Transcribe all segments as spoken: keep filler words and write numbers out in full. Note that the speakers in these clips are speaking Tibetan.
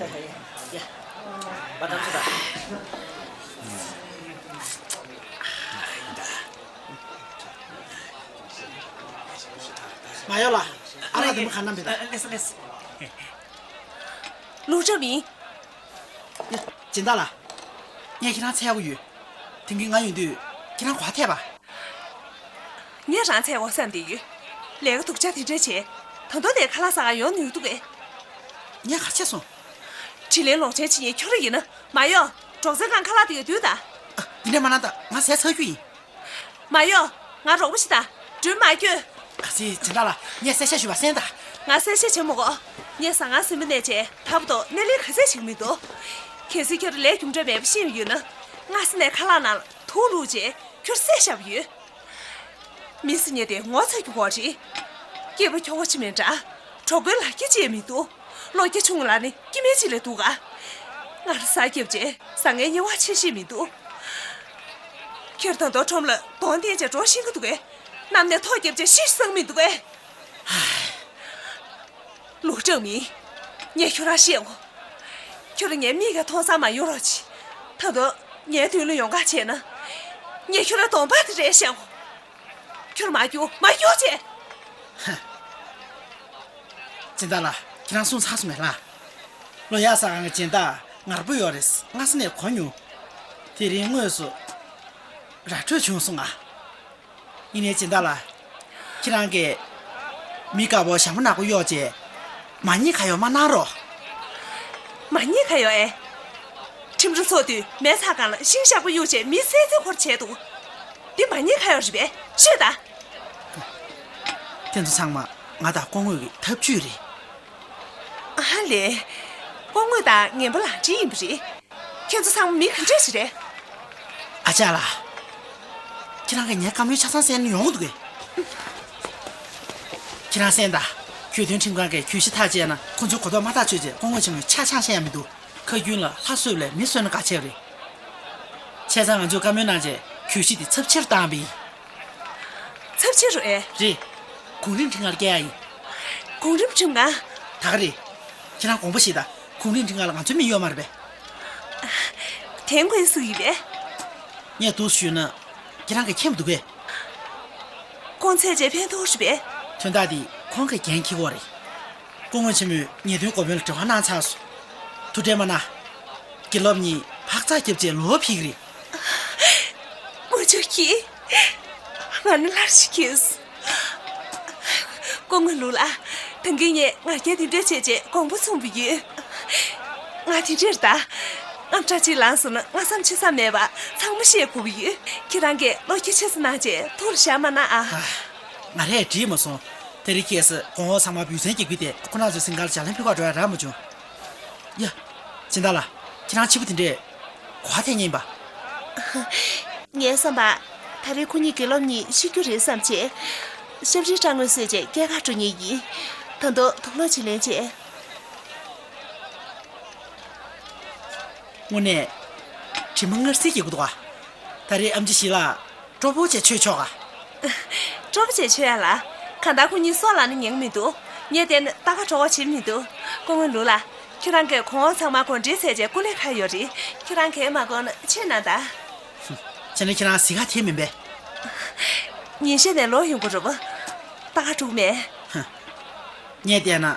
མ་ཡོ་ལ། ཨ་རག་དེ་མོ་ག་ན་མེད་ད། ལེས་ལེས། ལུག་འདྲ་མིན། སྦྱིན་བདག་ལགས། ངས་ཁྱེད་རང་འཚོལ་གི་ཡོད། དེང་གི་ང་ཡོང་དུས་ཁྱེད་རང་ག་པར་ཐད་པ། ངས་རང་འཚོལ་དགོས་བསམ་བསྡད་ཡོད། ལས་ཀ་སྡུག་ཅག་དེ་འདྲ་བྱས། ད་དུང་དེ་ཁ་ལག་ཟ་ག་ཡོང་ནུས་འདུག་གས། ངས་ག་རེ་བྱས་སོང་། དྲིན་ལན་ལོག་འཇལ་བྱེད་མཁན་ཁྱོད་རང་ཡིན་ན། མ་ཡོ། སྒྲོག་ཙེའི་སྒང་ཁ་ལག་དེ་ཡོད་དུས་ད། ཨ། འདི་འདྲ་མ་གནང་ད། ང་ཟས་ཚར་རྒྱུ་ཡིན། མ་ཡོ། ང་རོགས་པ་ཞིག་དང་། མགྲོན་མ་སྐྱོད། ཨ་ཙི། སྦྱིན་བདག་ལགས། ངས་གསལ་བཤད་ཞུས་པ་གསན་དང་། ང་གསལ་བཤད་བྱེད་མི་དགོས། ངས་ཟ་ཁང་ཟིན་པ་ནས་བྱས་ད་བར་དུ་སྣེ་ལེན་ག་ཚད་བྱེད་ཀྱི་མི་འདུག་གལ་སྲིད་ཁྱོད་རང་ལས་རྒྱུ་འབྲས་མེད་པ་ཤེས་ཡོད་ན། སྔ་ས་ནས་ཁ་ལག་ནང་ལ་དུག་བླུགས་རྗེས་ཁྱོད་བསད་བཞག་པ་ཡོད། མི་སེར་ཉེ་དེ་ངོ་ཚ་རྒྱུ་གོ་རེད། སྐྱེས་པ་ཁྱོ་ག་ཅིག་མིན་འདྲ། གྲོགས་པོའི་ལག་ཁྱི་ཅིག་མི་འདུག་བློ་རྒྱ་ཆུང་ལ་ནི་སྐྱེ་དམན་ཅིག་ལས་སྡུག་ག་ང་རང་ཟ་བརྒྱབ་རྗེས་ཟ་མཁན་གཉེར་བ་ཆེ་ཤེས་མི་འདུག་ཁྱོད་ད་དུང་ཁྲོམ་ལ་གདོང་བསྟན་བྱས་འགྲོ་ཤེས་ཀྱི་འདུག་གས། གནམ་ནས་ཐོག་བརྒྱབ་བྱས་ཤི་སང་མི་འདུག་གས། ལུའུ་ཀྲང་མིང་། ངས་ཁྱོད་རང་བཤད་འོ། ཁྱོད་རང་ངའི་མིག་གིས་མཐོང་སར་མ་ཡོང་རོགས་གྱིས། ད་དུང་ངའི་མདུན་ལ་ཡོང་ག་བྱས་ན། ངས་ཁྱོད་རང་གདོང་པ་དེ་རེད་བཤད་འོ། ཁྱོད་མ་རྒྱུག་མ་རྒྱུག་བྱས། ཧ། སྦྱིན་བདག་ལགས། ཁྱེད་རང་གསུངས་ཚར་སོང་མེད་ལགས། ལོ་ཡག་ཟ་ཁང་གི་སྦྱིན་བདག་ངར་པོ་ཡོད་རེད། སྔ་ས་ནས་གོ་མྱོང་། དེ་རིང་དངོས་སུ་ར་འཕྲོད་བྱུང་སོང་ང་། ཡིན་ནའི་སྦྱིན་བདག་ལགས། ཁྱེད་རང་གིས་མི་དཀར་པོ་ཞྭ་མོ་ནག་པོ་གཡོགས་བྱས། མ་ཉེས་ཁ་གཡོག་མ་གནང་རོགས། མ་ཉེས་ཁ་གཡོག་ཨེ། ཁྲིམས་ར་ཚོགས་དུས་མེ་ཚ་སྒང་ལ་ཤིང་ཞག་པོ་གཡུགས་བྱས་མི་བསད་རྫུན་འཁོར་བྱས་འདུག་འདི་མ་ཉེས་ཁ་གཡོག་རེད་པས། ཤོད་ད། དེ་ཚོ་ཚང་མ་ང་དང་སྐུ་ངོ་གི་ཐབས་ཇུས་རེད། ཨ་ལེ། སྐུ་ངོ་དང་ངན་པ་ལག་འབྲེལ་ཡིན་པ་རེད། ཁྱེད་ཚོ་ཚང་མ་མི་ག་འདྲ་ཞིག་རེད། ཨ་ཅག་ལགས། ཁྱེད་རང་གིས་ངའི་བཀའ་མོལ་ཆ་ཚང་གསན་ནས་ཡོང་གི་འདུག་གས། ཁྱེད་རང་གསན་དང་། གྱོད་དོན་ཁྲིམས་ཁང་གིས་གྱོད་གཞི་ཐག་བཅད་ན་ཁོ་ཚོའི་གོ་རྟོགས་མ་ཐག་ཆོད་རྗེས་སྐུ་ངོ་ཆེན་མོས་ཆ་ཆང་བཤད་ཡ་མི་འདུག་ཁ་རྒྱུན་ལ་ལྷ་གསོལ་ལས་མི་གསོད་ན་དགའ་ཆེ་བ་རེད། བྱས་ཙང་ང་ཚོས་བཀའ་མོལ་གནང་རྗེས་གྱོད་གཞི་དེ་ཚབས་ཆེར་བཏང་བ་ཡིན། ཚབས་ཆེ་རུ་ཨེ། རེད། གོང་རིམ་ཁྲིམས་ཁང་ལ་སྐྱེལ་ཡ་ཡིན། གོང་རིམ་ཁྲིམས་ཁང་། ད་ག་རེད། ཁྱེད་རང་དགོངས་པ་བཞེས་དང་། གོང་རིམ་ཁྲིམས་ཁང་ལ་ང་ཚོའི་མི་ཡོད་མ་རེད་པས། དེ་དགོས་སུ་ཡིན་པས། ངས་འདུག་ཞུས་ན། ཁྱེད་རང་གིས་མཁྱེན་པ་འདུག་གས། ཁོང་ཚད་ཅེས་ཕན་ཐོགས་རེད་པས། དོན་དག་འདི་ཁོང་གིས་འགན་འཁྱེར་དགོས་རེད། སྐུ་ངོ་ཆེན་མོས་ཉེས་དོན་འགོ་དཔོན་ལ་འབྲེལ་བ་གནང་ཚར་སོང་། ཐུགས་ཁྲལ་མ་གནང་། དགེ་སློབ་གཉིས་འཕག་འཚག་བརྒྱབ་རྗེས་ལོག་ཕེབས་ཀྱི་རེད། ངོ་ཅོག་གིས། ང་ནི་སླར་ཞིག་གིས། སྐུ་ངོ་ལུའུ་ལགས། ད་གིན་ངས་ང་རྒྱལ་དེ་འདྲ་བྱས་རྗེས་དགོངས་པ་ཚོམ་པ་ཡོད། ང་དེ་འདྲར་ད། རྔམ་སྐྲག་ཅིག་ལངས་སོང་ན་སྔ་བསམ་ཕྱི་བསམ་མེད་པ་ཚང་མ་བཤད་དགོས་ཀྱི་ཡོད། ཁྱེད་རང་གིས་བློ་སྐྱེད་ཆེ་ཙམ་གནང་རྗེས་ཐུགས་ལ་བཞག་མ་གནང་ཨ། ཨ། ང་རས་དྲིས་མ་སོང་། དེ་རིང་ཁྱེད་ཚོས་གོང་འོག་ཚང་མ་འབུལ་ཚན་གྱི་བརྒྱུད་དེ་ཁོ་རང་ཚོའི་སིང་གར་ལྗགས་ལན་ཕུལ་གར་འགྲོ་ཡ་རག་མ་བྱུང་། ཡ། སྦྱིན་བདག་ལགས། ཁྱེད་རང་ཕྱི་པོ་དེ་འདྲས་ག་པར་ཐད་མཁན་ཡིན་པ། ངའི་བསམ་པར། ད་རེས་ཁོ་གཉིས་དགེ་སློབ་གཉིས་ཤི་རྒྱུ་རེད་བསམ་བྱས། ཞབས་རིའི་སྐྲ་དངོས་བཟོས་རྗེས་སྐྱེལ་གར་འགྲོ་མཁན་ཡིན། ད་དུང་དུག་སློག་ཅིག་ལེན་བྱས། དངོས་གནས། དྲི་མ་ངར་སིལ་གྱི་འདུག་ག་ད་རེས་ཨེམ་ཆི་ཞི་ལ། གྲོགས་པོ་བྱས་ཆོས་ཆོག་ག་སྤྲོ་པོ་བྱས་ཆོས་ཡ་ལ། གང་ལྟར་ཁོ་གཉིས་སྲོག་ལ་ནི་ཉེན་གྱི་མི་འདུག་ངས་བལྟས་ན་ལྟ་ག་འགྲོ་ག་བྱེད་མི་འདུག་སྐུ་ངོ་ལུའུ་ལགས། ཁྱེད་རང་གིས་གོང་འོག་ཚང་མ་གོ་སྒྲིག་བྱས་རྗེས་སྐུ་ལས་ཁག་ཡོད་རེད། ཁྱེད་རང་གིས་མ་དགོངས་ན་ཕྱིར་གནང་དང་། བྱས་ན་ཁྱེད་རང་གཟིགས་ག་ཐད་མིན་པས། ཉིན་ཤས་ནས་ལོག་ཡོང་གི་རེད་པ། ལྟ་ག་འགྲོ་གི་མེད། ངས་བལྟས་ན།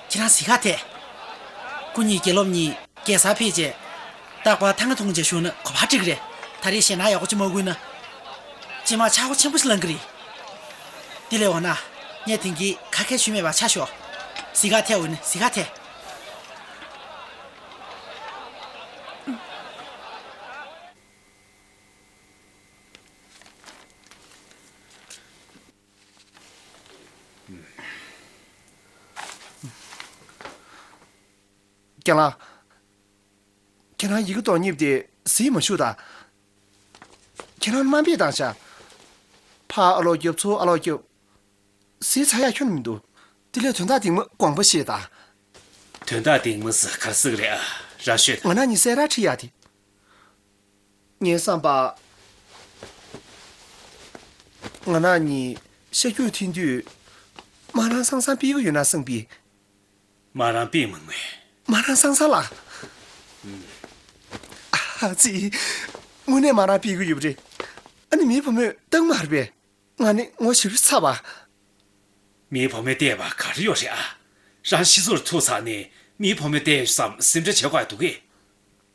ཁྱེད་རང་གཟིགས་ག་ཐད། ཁོ་གཉིས་དགེ་སློབ་གཉིས། གེ་སར་ཕེབས་རྗེས། རྟག་པར་ཐང་ག་འཐུང་བྱས་བཞུགས་ན་ག་པར་འགྲིག་རེད། ད་རེས་ཞེད་སྣང་ཡག་པོ་ཅིག་མ་བསྐུལ་ན། སྤྱི་དམངས་ཆག་སྒོ་ཆེན་པོ་ཞིག་ལངས་ཀྱི་རེད། དེ་ལས་འོ་ན། ངས་དེང་གི་ཁ་སྐད་ཞུས་མེད་པ་ཆ་ཞོག་གཟིགས་ག་ཐད། འོ་ན་གཟིགས་ག་ཐད། རྒན་ལགས། ཁྱེད་རང་ཡི་གེ་འདོགས་ཉེས་དེ་གཟིགས་མ་བཞུགས་དང་། ཁྱེད་རང་དམའ་འབེབས་བཏང་ཤག་ཕར་ཨ་ལོག་རྒྱབ་ཚུར་ཨ་ལོག་རྒྱབ། གཟིགས་ཚར་ཡག་ཁྱོན་མི་འདུག་དེ་ལས་དོན་དག་འདི་མོ་དགོངས་པ་བཞེས་དང་། དོན་དག་འདི་མོ་ཟེར་ག་རེ་ཟེར་གི་རེད་ཨ། ར་ཤོད། ང་རང་གཉིས་གསལ་བསྒྲགས་ཁྲིད་ཡག་དེ། ངའི་བསམ་པ། ང་རང་གཉིས་ཤ་རྒྱུས་མཐུན་དུས། མ་རང་སང་སང་ཕུད་ཀྱི་ཡོད་ན་བསམ་པའི། མ་རང་ཕུད་མི་ངོས། མ་རང་སང་ས་ལ། ཨ་ཙི། དངོས་གནས་མ་རང་ཕེབས་ཀྱི་ཡོད་པ་རེད། ཨ་ནི་མིའི་བུ་མོས་བཏང་མ་རེད་པས། ང་ནི་ངོ་ཞེ་པོ་ཚ་བ། མིའི་བུ་མོས་བལྟས་པ་ག་རེ་ཡོད་རེད་ཨ། རང་ཤི་སོར་ཐུག་ཚར་ནས་མིའི་བུ་མོས་བལྟས་བསམ་སེམས་ཁྲལ་བྱེད་དགོས་འདུག་གས།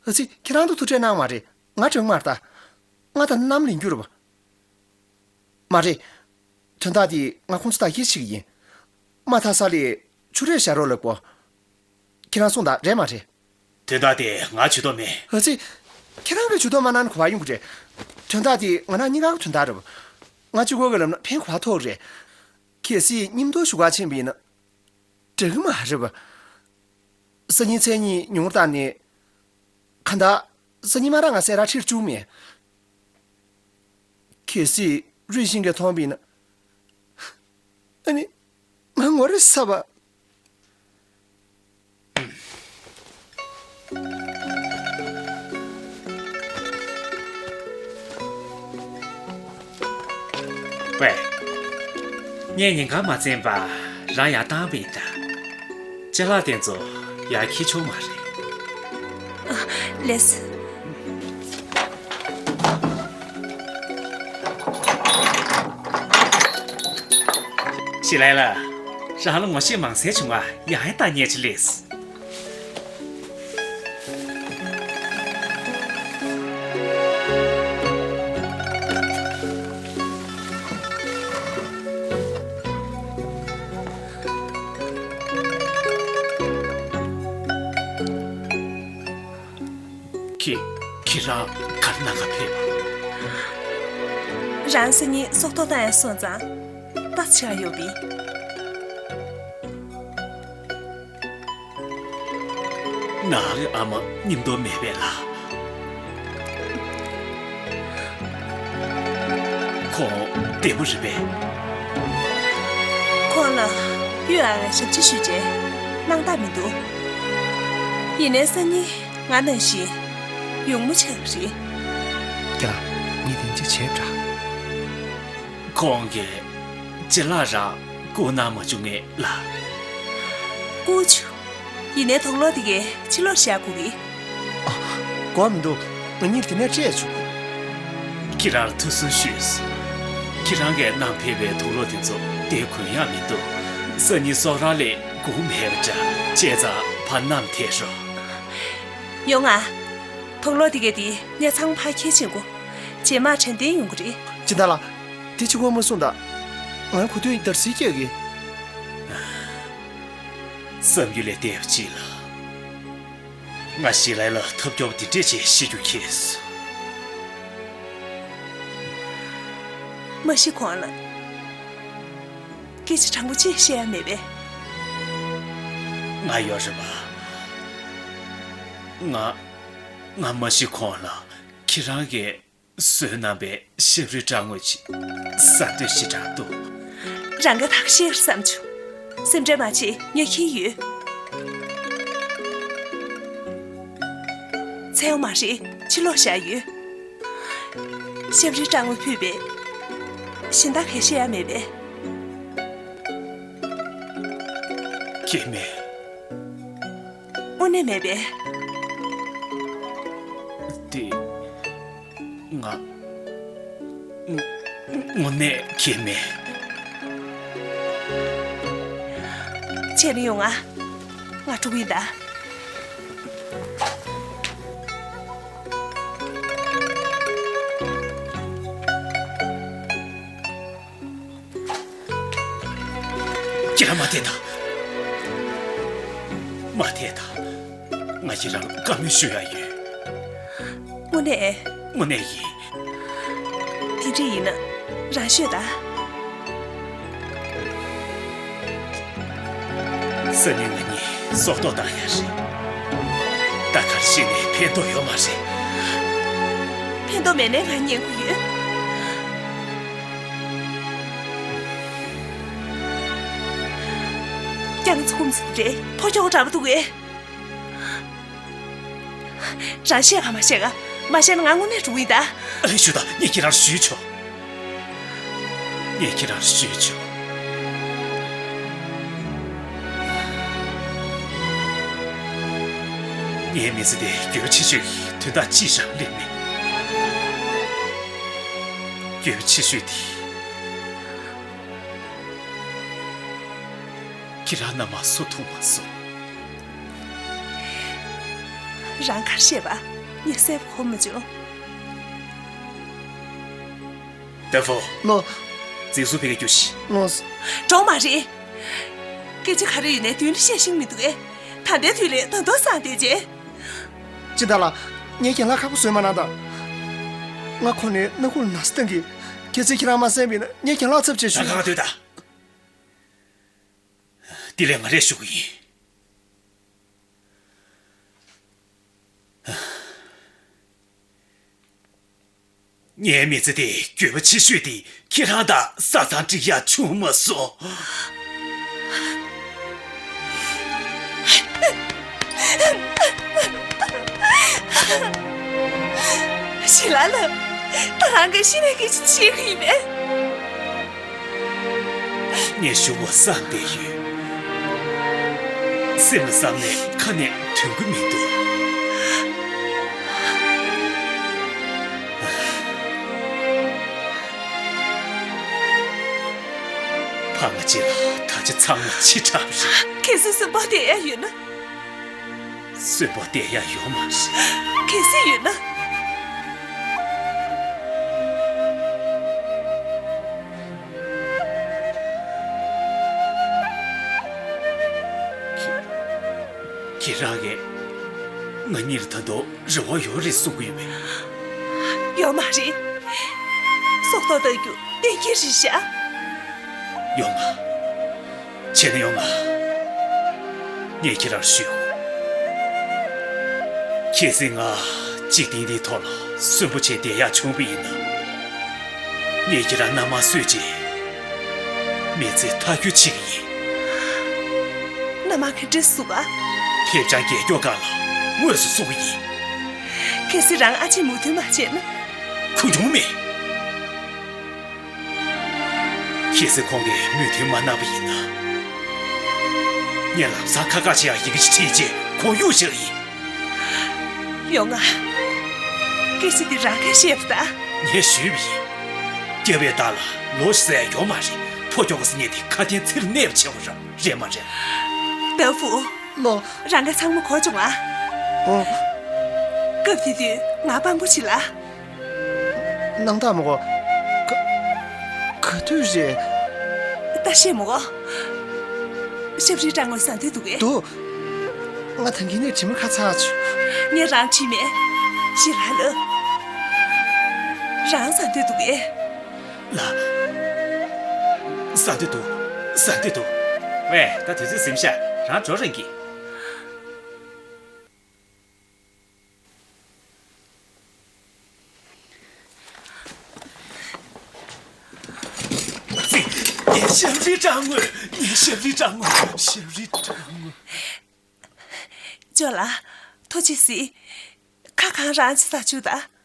ཨ་ཙི། ཁྱེད་རང་ཚོ་ཐུག་འཕྲད་གནང་བ་རེད། ང་དྲན་མ་རེད་ད། ང་ད་ནམ་ལེན་རྒྱུ་རེད་པ། མ་རེད། དོན་དག་དེ་ང་ཁོང་ཚོ་ཐག་གིས་ཆོད་ཀྱི་ཡིན། མ་མཐའ་ས་ལས་ཆུ་རེད་བཞག་རོགས་ལབ་གོ། ཁྱེད་རང་གསུངས་དང་རེད་མ་རེད། དོན་དག་དེ་ང་ཇུས་གཏོགས་མེད། ཨ་ཙི། ཁྱེད་རང་གིས་ཇུས་གཏོགས་མ་གནང་ན་ག་པར་ཡོང་གི་རེད། དོན་དག་དེ་ང་རང་གཉིས་ཀ་གི་དོན་དག་རེད། ང་གཅིག་པོ་གིས་ལབ་ན་ཕན་ག་པར་ཐོགས་རེད། གལ་སྲིད་མཉམ་དུ་བཞུགས་གར་ཕྱིན་པ་ཡིན་ན། འགྲིག་གི་མ་རེད་པ། སང་ཉིན་མཚན་ཉིན་ཉུང་རུ་བཏང་ནས། གང་ལྟར་སང་ཉིན་མ་རང་ང་སེ་ར་ཁྲིར་བཅུག་མེད། གལ་སྲིད་རུས་ཤིང་གིས་མཐོང་བ་ཡིན་ན། ཨ་ནི། ང་ངོ་རེ་ཚ་བ། ཝེ། ངས་ཉིན་གང་མ་བཙེམས་པ་རང་ཡར་བཏང་བ་ཡིན་ད། ཅ་ལག་དེ་ཚོ་ཡར་འཁྱེར་ཆོག་མ་རེད། ཨ། ལགས་སོ། ཞི་ལའི་ལགས། རང་ལ་ངོ་ཤེས་མང་སའི་བྱུང་བ་ཡང་ཡང་བཏང་ཉེས་ཅིག་ལེགས། ཁྱེད། ཁྱེད་རང་ག་རེ་གནང་ག་ཕེབས་པ། རང་སང་ཉིན་སྲོག་ཐོག་བཏང་ཡ་སོང་ཙང་ལྟ་ཆ་ཡོད་པིན། ནང་གི་ཨ་མ་མཉམ་དུ་མེད་པས་ལགས། ཁོང་བདེ་པོ་རེད་པས། ཁོང་ལ་གཡུ་ཨ་ལ་ཞབས་ཕྱི་ཞུས་རྗེས་སྣང་དག་མི་འདུག་ཡིན་ནའི་སང་ཉིན་ང་ནང་བཞིན་ཡོང་མུ་ཆགས་པ་རེད། ཁྱེད་རང་ངས་དེ་འདྲ་བྱས་པ་འདྲ། ཁོང་གིས་ཅ་ལག་རང་བསྐུར་གནང་མ་བྱུང་ངས་ལགས། བསྐུར་བྱུང་། ཡིན་ནའི་དུག་སློག་དེ་གའི་ཕྱི་ལོགས་བཞག་དགོས་ཀྱི། ཨ། དགོས་མི་འདུག་ང་གཉིས་དེ་ནས་སྤྲད་བྱུང་། ཁྱེད་རང་ལ་ཐུགས་གསོ་ཞུས། ཁྱེད་རང་གིས་བསྣམས་ཕེབས་པའི་དུག་སློག་དེ་ཚོ་དེ་གོན་ཡག་མི་འདུག་སང་ཉིན་སྲོག་ར་ལས་སྒུག་མེད་པ་འདྲ། བྱས་ཙང་ཕར་བསྣམས་ཐལ་རོགས། ཡོང་ང་། དུག་སློག་དེ་གའི་དེ་ངས་ཚང་མ་ཕར་འཁྱེར་ཕྱིན་གོ། རྗེས་མ་དྲན་རྟེན་ཡོང་གི་རེད། སྦྱིན་བདག་ལགས། དེ་གཅིག་པོ་མ་གསུངས་དང་། ང་གོ་ཐོས་འདར་སིག་སྐྱེ་གི། བསམ་རྒྱུ་ལས་འདས་པ་ཅིག་ལ། ང་ཞི་ལའི་ལ་ཐབས་སྐྱོ་པོ་དེ་འདྲས་ཅིག་ཤེས་རྒྱུ་ཁེལ་སོང་། མ་ཤི་གོང་ལ། སྐད་ཆ་དྲང་པོ་ཅིག་བཤད་ཡ་མེད་པས། ང་ཡོད་རེད་པ། ང་། ང་མ་ཤི་གོང་ལ་ཁྱེད་རང་གིས་བཟོས་གནང་པའི་ཞབས་རིམ་དྲ་ངོས་ཅིག་ཟ་འདོད་ཞེ་དྲག་འདུག་རང་ག་ཐག་ཤེས་བསམ་བྱུང་། སེམས་ཁྲལ་མ་བྱེད། ངས་འཁྱེར་ཡོད། འཚོལ་ཡོང་མ་རེད། ཕྱི་ལོགས་བཞག་ཡོད། ཞབས་རིམ་དྲ་ངོས་ཕུད་པའི་གཞན་དག་གས་བཤད་ཡ་མེད་པས། ཁྱེད་མེད། དངོས་གནས་མེད་པས། དེ། ང་། དངོས་གནས་ཁྱེད་མེད། ཁྱེད་ནི་ཡོང་ང་། ང་འགྲོ་གི་ཡིན་ད། ཁྱེད་རང་མ་བསྡད་དང་། མ་བསྡད་དང་། ང་ཁྱེད་རང་ལ་བཀའ་མོལ་ཞུ་ཡ་ཡོད། དངོས་གནས། དངོས་གནས་ཡིན། དེ་འདྲ་ཡིན་ན་རང་ཤོད་དང་། སང་ཉིན་ང་གཉིས་སྲོག་ཐོག་བཏང་ཡ་རེད། ད་ག་རེ་བྱས་ནས་ཕན་ཐོགས་ཡོད་མ་རེད། ཕན་ཐོགས་མེད་ནའི་ང་ཉན་གྱི་ཡོད། རྐྱང་ཚོམ་ཟིན་རེད། ཕོ་ཁྱོ་ག་འདྲ་པོ་འདུག་གས། རང་བཤད་ག་མ་བཤད་ག་མ་བཤད་ན་ང་དངོས་གནས་འགྲོ་གི་ཡིན་ད། ཨ་ལས་ཞུ་ད། ངས་ཁྱེད་རང་ཞུས་ཆོག་ངས་ཁྱེད་རང་ཞུས་ཆོག་ངའི་མི་ཚེ་འདི་འགྱོད་པ་ཆེ་ཤོས་ཀྱི་དོན་དག་ཅིས་ཀྱང་སླེབས་མེད། འགྱོད་པ་ཆེ་ཤོས་དེ། ཁྱེད་རང་མནའ་མར་སོ་ཐུག་མ་སོང་། རང་ག་རེ་བཤད་པ། ངས་གསལ་པོ་གོ་མ་བྱུང་། ཏེ་ཧྥུ། ལོ། འཛིན་བཟུང་ཕེབས་ཀྱི་རྒྱུ་ཞིག་ལོ། གྲོགས་མ་རེད། སྐད་ཆ་ག་རེ་ཡོད་ནའི་མདུན་ལ་བཤད་ཤེས་མི་འདུག་གས། ད་ལྟའི་དུས་ལས་ད་དུང་སང་བསྡད་རྗེས། ཅི་ད་ལ། ངས་རྒན་ལགས་ཁག་པོ་བཟོས་མ་གནང་ད། ང་ཁོ་ནས་སྣ་ཁུག་ལ་ན་ཚ་བཏང་གི། གལ་སྲིད་ཁྱེད་རང་མ་གསན་པ་ཡིན་ན་ངས་རྒན་ལགས་ཚབ་བྱས་ཞུ། ད་ག་སྡོད་ད། དེ་ལས་ང་རས་ཞུ་གི་ཡིན། ངའི་མི་ཚེ་དེ་འགྱོད་པ་ཆེ་ཤོས་དེ་ཁྱེད་རང་དང་ས་མཚམས་འགྲིག་ཡག་བྱུང་མ་སོང་། ཞི་ལ་ལགས། ད་རང་གིས་གཞི་ནས་སྐད་ཆ་བཤད་ཀྱི་ཡིན་པས། ངས་ཞུ་བ་བསམ་བསྡད་ཡོད། སེམས་ལ་བསམ་ནས་ཁ་ནས་ཐོན་གྱི་མི་འདུག་ཕ་མ་གཅིག་ལ་ད་ཆ་ཚང་མ་འཆི་གྲབས་རེད། གལ་སྲིད་གསོན་པོ་བསྡད་ཡ་ཡོད་ན། གསོན་པོ་བསྡད་ཡ་ཡོད་མ་རེད། གལ་སྲིད་ཡོད་ན། ཁྱེད་རང་གིས་ང་གཉིས་ལ་ད་དུང་རེ་བ་ཡོད་རེད་གསུང་གི་ཡོད་པས། ཡོད་མ་རེད། སྲོག་ཐོག་ལྟ་རྒྱུ་གཏན་འཁེལ་རེད་ཤག་ཡོང་ང་། བྱས་ན་ཡོང་ང་། ངས་ཁྱེད་རང་ཞུ། གལ་སྲིད་ང་འཇིག་རྟེན་འདིའི་ཐོག་ལ་གསོན་པོ་བྱས་བསྡད་ཡག་བྱུང་བ་ཡིན་ན། ངས་ཁྱེད་རང་མནའ་མ་གསོས་རྗེས། མི་ཚེ་མཐའ་འཁྱོལ་བྱེད་ཀྱི་ཡིན། མནའ་མ་ག་འདྲས་བཟོ་བ། ཐེབས་ཆང་རྒྱལ་སྐྱོར་སྒང་ལ་དངོས་སུ་བཟོ་གི་ཡིན། གལ་སྲིད་རང་ཨ་ཅེས་མོས་མཐུན་མ་བྱས་ན། ཁུངས་ཆུང་མེད། གལ་སྲིད་ཁོང་གིས་མོས་མཐུན་མ་གནང་བ་ཡིན་ན། ངས་ལམ་སང་ཁ་ཁ་བྱེད་ཡག་ཡི་གེ་ཞིག་བྲིས་རྗེས་ཁོང་གཡུག་བཞག་ཡིན། ཡོང་ང་། སྐད་ཆ་འདི་རང་གིས་བཤད་པ་ད། ངས་ཞུས་པ་ཡིན། སྐྱེ་བའི་བདག་ལ་ལོ་ཟེར་ཡག་ཡོད་མ་རེད། ཕོ་ཁྱོ་ག་སེམས་ཉིད་དེ་ཁ་དན་ཚིག་ལ་གནས་པ་བྱེད་དགོས་ར་རེད་མ་རེད། ཏེ་ཧྥུ། ལོ། རང་གིས་ཚང་མ་གོ་བྱུང་ཨ། ཨོ། སྐབས་དེ་དུས་ང་དཔང་པོ་བྱེད་ལ། སྣང་དག་མ་གོ། ག་ག་དུས་རེད། ད་བཤད་མ་གོ། ཞབས་རིའི་སྦྲང་ངོས་ཟ་འདོད་འདུག་གས། འདུག་ང་ད་གིན་ནས་དྲི་མ་ཁ་ཚ་བྱུང་། ངས་རང་དྲིས་མེད། ཞི་ལ་ལགས། རང་ཟ་འདོད་འདུག་གས། ལགས། ཟ་འདོད་འདུག་ཟ་འདོད་འདུག་ཝེ། ད་དུས་ཚོད་ཟིན་ཤག་རང་འགྲོ་རན་གྱིས། ཙི། ངའི་ཞབས་རིའི་སྦྲང་ངོས། ངའི་ཞབས་རིའི་སྦྲང་ངོས། ཞབས་རིའི་སྦྲང་ངོས། ཇོ་ལགས། ཐུགས་རྗེ་གཟིགས། ཁ་གང་རང་ཅིག་ཟ་བཅུག་ད།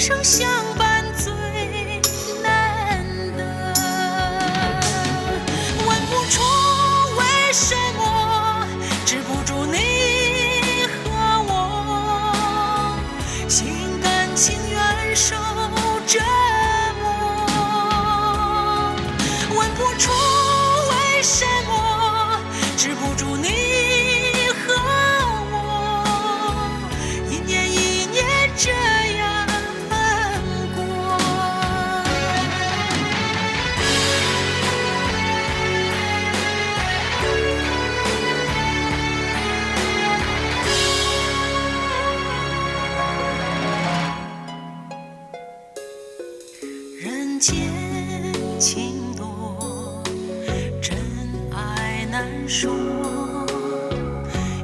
生相伴最难得。问不出为什么，止不住你和我，心甘情愿受折磨。问不出为什么，止不住你和我，一年一年这样过。人间情多，真爱难说，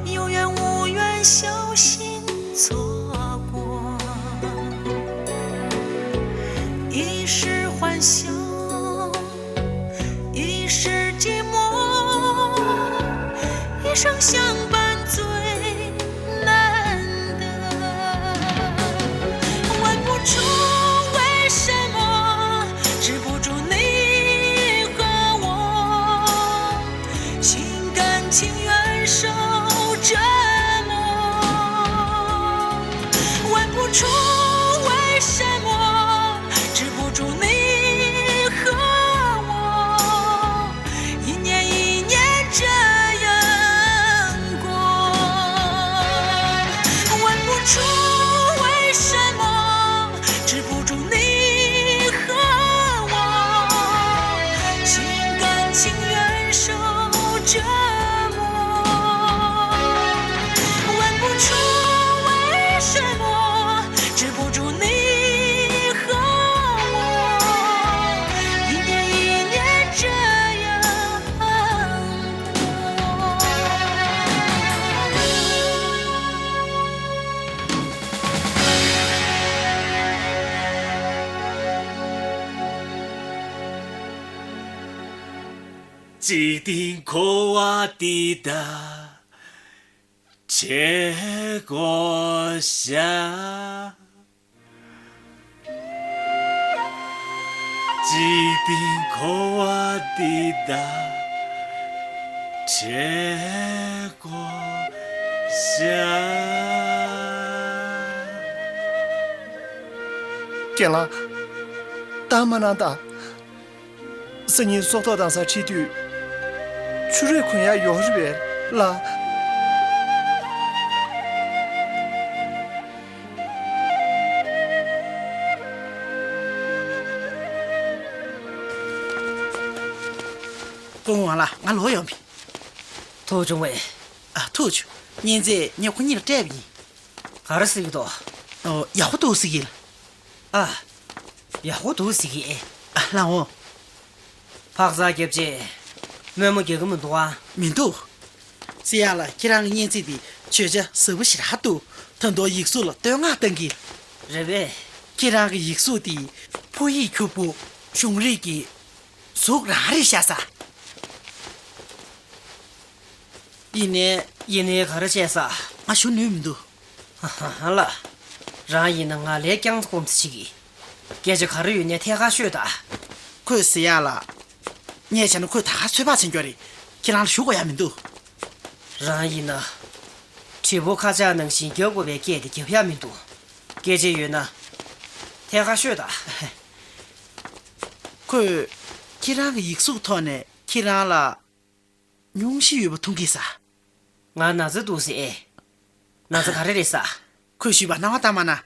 有缘无缘，小心错过。一时欢笑，一时寂寞，一生相伴最难得。问不出为什么，止不住你和我，心甘情愿受折磨。问不出为什么，止不住你和我，一年一年这样过。问不出为什么，止不住你和我，心甘情愿受折磨。问不出为什么，止不住你和我，一年一年这样过。འཇིག་རྟེན་འཁོར་བ་འདི་དག་བྲལ་དགོས་ཤག་འཇིག་རྟེན་འཁོར་བ་འདི་དག་བྲལ་དགོས་ཤག་རྒན་ལགས། ད་མ་གནང་དང་། སང་ཉིན་སྲོག་ཐོག་བཏང་སར་ཁྲིད་དུས། ཆུ་རེ་གོན་ཡག་ཡོད་རེད་པས་ལགས། སྐུ་ངོ་ལགས། ང་ལོག་ཡོང་བ་ཡིན། ཐུགས་བྱུང་བས། ཨ། ཐུགས་བྱུང་། གཉེན་ཚན་ངས་ཁོ་གཉིས་ལ་སྤྲད་པ་ཡིན། ག་རེ་ཟེར་གྱི་འདུག་ཨོ། ཡག་པོ་འདུག་ཟེར་གྱི། ཨ། ཡག་པོ་འདུག་ཟེར་གྱི། ཨ། ལགས་འོང་། འཕག་འཚག་རྒྱབ་རྗེས་དམོད་མོ་རྒྱག་གི་མི་འདུག་ཨ། མི་འདུག་ཟེར་ཡག་ལ། ཁྱེད་རང་གི་གཉེན་ཚན་དེ་བརྗོད་བྱ་ཟབ་པོ་ཞེ་དྲག་འདུག་ད་དུང་ཡིག་གཟུགས་ལ་བསྟོད་བསྔགས་བཏང་གི། རེད་པས། ཁྱེད་རང་གི་ཡིག་གཟུགས་དེ་ཕོ་ཡིག་ཁྱུག་པོ། གཞུང་རིག་གི་གཟུགས་རང་རེད་ཤག་ས། ཡིན་ནའི། ཡིན་ནའི་ག་རེ་བྱས་ས། ང་ཞུ་ནུས་མི་འདུག་ཧ་ཧ་ཧ་ལ། རང་ཡིན་ན་ང་ལས་རྐྱང་ཚ་སྐོམ་ཚ་བྱེད་ཀྱི། སྐད་ཆ་ག་རེ་ཡོད་ནའི་ཐད་ཀར་ཤོད་དང་། ཁོས་ཟེར་ཡག་ལ། ངས་བྱས་ན་ཁོས་ད་ག་ཚོད་དཔག་བྱེད་རྒྱུ་རེད། ཁྱེད་རང་ལ་ཞུ་དགོས་ཡག་མི་འདུག་རང་ཡིན་ན། དྲིལ་བུ་ཁ་ལྕགས་ནང་བཞིན་རྒྱག་དགོས་པའི་སྐད་དེ་རྒྱབ་ཡག་མི་འདུག་སྐད་ཆ་ཡོད་ན། ཐད་ཀར་ཤོད་དང་། ཁོས་ཁྱེད་རང་གི་ཡིག་གཟུགས་ཐོག་ནས་ཁྱེད་རང་ལ་སྙུང་གཞི་ཡོད་པ་མཐོང་གི་ས། ང་ན་ཚ་འདུག་ཟེར་ཨེ། ན་ཚ་ག་རེ་རེད་ས། ཁོས་ཞུས་པ་སྣང་བ་ལྟར་མ་ན།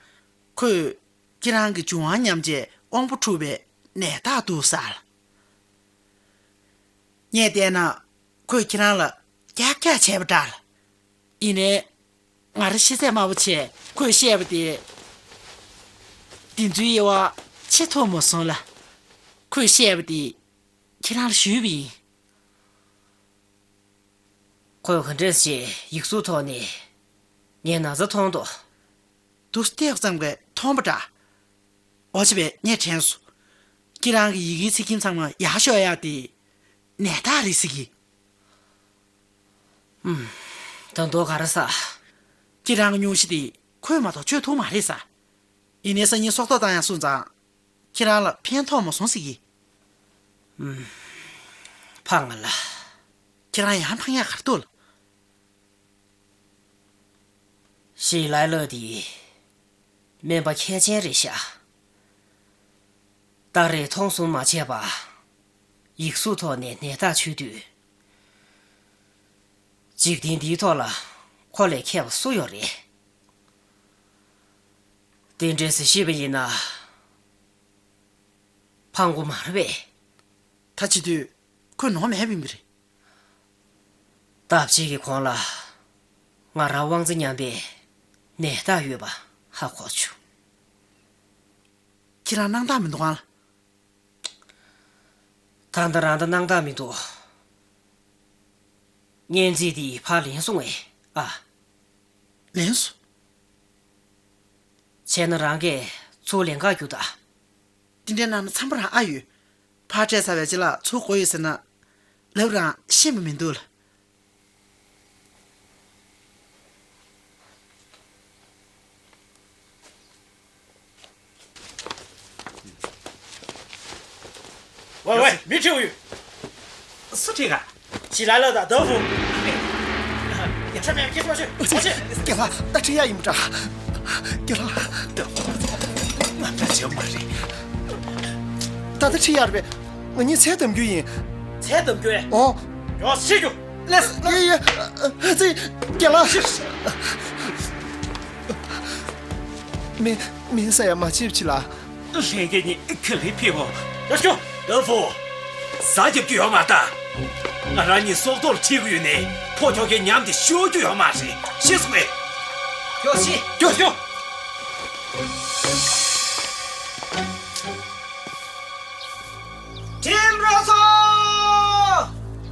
ཁོས་ཁྱེད་རང་གི་མཇུག་དབང་མཉམ་བཅས་དབང་པོ་འཁྲུགས་པའི་ནད་རྟགས་འདུག་ས། ངས་བལྟས་ན། ཁོས་ཁྱེད་རང་ལ་ཀྱག་ཀྱག་བྱས་པ་འདྲ། ཡིན་ནའི། ང་རང་ཤེས་ཚད་དམའ་པོ་བྱས་ཁོས་བཤད་པ་དེ། འདི་ཚོའི་དབྱེ་བ་ཕྱེ་ཐུབ་མ་སོང་ལ། ཁོས་བཤད་པ་དེ་ཁྱེད་རང་ལ་ཞུས་པ་ཡིན། ཁོས་ག་འདྲས་ཞེས་ཡིག་གཟུགས་ཐོག་ནས་ངས་ན་ཚ་མཐོང་འདུག་དུས་བལྟས་ཙམ་གྱིས་མཐོང་པ་འདྲ། འོ་བྱས་པས་ངས་དྲན་སོང་། ཁྱེད་རང་གི་ཡི་གེའི་ཚིག་རྒྱན་ཚང་མ་ཡར་ཤོག་ཡག་དེ་ནད་རྟགས་རེད་ཟེར་གི། ཨུམ། ད་དུང་ག་རེ་ཟ། ཁྱེད་རང་གི་སྙུང་གཞི་དེ་ཁོས་མ་གཏོགས་གཅོད་ཐུབ་མ་རེད་ཟ། ཡིན་ནའི་སང་ཉིན་སྲོག་ཐོག་བཏང་ཡག་སོང་ཙང་། ཁྱེད་རང་ལ་ཕན་ཐོགས་མ་སོང་ཟེར་གི། ཨུམ། ཕངས་ང་ལ། ཁྱེད་རང་ཡང་ཕངས་ཡག་ག་རེ་འདུག་ལ། ཞི་ལའི་ལགས་འདི་སྨན་པ་མཁས་ཅན་རེད་ཤག་ད་རེས་མཐོང་ཟུང་མ་བྱས་པ། ཡིག་གཟུགས་ཐོག་ནས་ནད་རྟགས་ཆོད་དུས། འཇིག་རྟེན་འདིའི་ཐོག་ལ་ཁོ་ལས་མཁས་པ་སུ་ཡོད་རེད། དེ་འདྲས་སེ་ཤི་བ་ཡིན་ན། ཕངས་པོ་མ་རེད་པས། ད་བྱེད་དུས་ཁོས་ནོར་མེད་པ་ཡིན་པ་རེད། སྟབས་གཅིག་གི་གོང་ལ་ང་རང་དབང་རྩ་ཉམས་པའི་ནད་རྟགས་ཡོད་པ་ཧ་གོ་བྱུང་། ཁྱེད་རང་སྣང་དག་མི་འདུག་ཨང་། ད་ལྟ་རང་ད་སྣང་དག་མི་འདུག་སྙན་ཚིག་འདི་ཕར་ལེན་སོང་ངས་ཨ། ལེན་སོང་། བྱས་ན་རང་གིས་ཚུར་ལེན་ག་རྒྱུགས་དང་། དེ་འདྲའི་ནང་ན་འཚམས་པོ་རང་ཨ་ཡོད། ཕར་སྤྲད་ཚར་བའི་རྗེས་ལ་ཚུར་དགོས་ཡོད་ཟེར་ན། ལབ་རང་ཤེས་པ་མི་འདུག་ལ། ཝེ་ཝེ། མི་ཁྲིད་ཡོད། སུ་ཁྲིད་ག་ཞི་ལའི་ལགས་དང་ཏེ་ཧྥུ། ཁྲིད་མེད་པ་ཁྱེད་ཚོ་ཤོད། ཨོ་ཅེ། རྒན་ལགས་ད་ཁྲིད་ཡག་ཡིན་པ་འདྲ། རྒན་ལགས། ཏེ་ཧྥུ། ང་འདྲ་བྱེད་མ་རེད། ད་ལྟ་ཁྲིད་ཡག་རེད་པས། ང་གཉིས་ཚལ་བསྡམ་རྒྱུ་ཡིན། ཚལ་བསྡམ་རྒྱུ་ཨེ། ཨོ། ཡོ་ཤི་རྒྱུ། ལེས། ཡེ་ཡེ། ཨ་ཙི། རྒན་ལགས། མེ་མེ་ས་ཡ་མ་ཆིབ་ཆི་ལ། ལྷན་རྒྱས་གཉིས་ག་ལེ་ཕེབས་འོ། ཡ་ཤོ། ཏེ་ཧྥུ། ཟ་རྒྱབ་རྒྱུ་ཡོད་མ་རེད། ང་རང་གཉིས་སྲོག་ཐོག་ལ་ཁྲིད་ཀྱི་ཡོད་ནའི་ཕོ་ཁྱོ་གའི་ཉམས་དེ་ཤོར་རྒྱུ་ཡོད་མ་རེད། ཤེས་སོང་ངས། ཡོ་ཤི། ཡོ་ཤོ། ཁྲིམས་ར་ཚོ།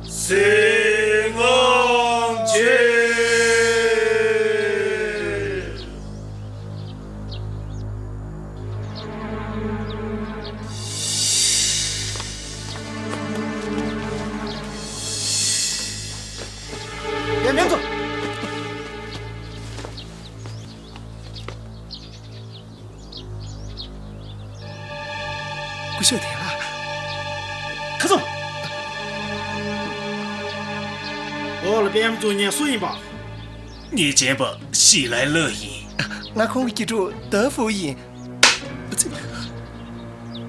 སེང་ངམ་ཆེ། ཡ་མེད་དོ། སྐུ་ཞབས་དེ་ལ། ཁ་སང་། འོག་ལ་པད་མ་བཙུགས་མཁན་སུ་ཡིན་པ། ཉེས་ཅན་པ་ཞི་ལའི་ལགས་ཡིན། ང་ཁོང་གི་དགེ་ཕྲུག་ཏེ་ཧྥུ་ཡིན།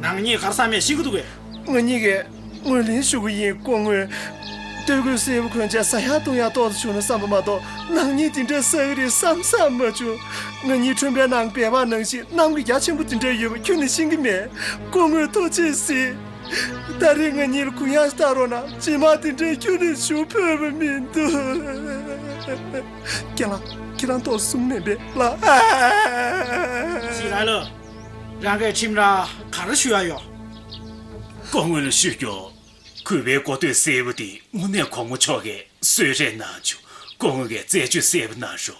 ནང་གཉིས་གར་ས་མེད་ཤི་གི་འདུག་གས། ང་གཉིས་ཀས་ངོས་ལེན་ཞུ་གི་ཡིན། སྐུ་ངོ། སྟོད་གོས་སེར་པོ་གོན་ཆ་ཟ་ཡག་བཏུང་ཡག་ཏོག་ཙམ་བྱུང་ན་བསམ་པ་མ་གཏོགས་ནང་ཉིད་དེ་འདྲ་ཟ་གི་རེད་བསམ་བསམ་མ་བྱུང་། ང་གཉིས་ཁྲོན་པའི་ནང་སྦལ་པ་ནང་བཞིན་གནམ་གྱི་རྒྱ་ཆེན་པོ་དེ་འདྲ་ཡོད་པ་ཁྱོན་ནས་ཤེས་ཀྱི་མེད། སྐུ་ངོ་ཐུགས་རྗེ་གཟིགས། ད་རེས་ང་གཉིས་ལ་གུ་ཡངས་ཤིག་བལྟ་རོགས་གནང་། རྗེས་མ་དེ་འདྲའི་ཁྱོན་ནས་བྱུང་ཕོད་པ་མི་འདུག་རྒན་ལགས་ཁྱེད་རང་ཏོག་གསུང་མེད་པས་ལགས། ཞི་ལའི་ལགས། རང་གིས་ཁྲིམས་ར་ག་རེ་ཞུ་ཡ་ཡོད། སྐུ་ངོ་ལ་ཞུ་རྒྱུ། གུས་པའི་གོ་ཐོས་སེར་པོ་དེ་དངོས་གནས་གོང་མ་མཆོག་གིས་གསོལ་རས་གནང་བྱུང་། སྐུ་ངོ་གིས་རྩད་གཅོད་གསལ་པོ་གནང་རོགས།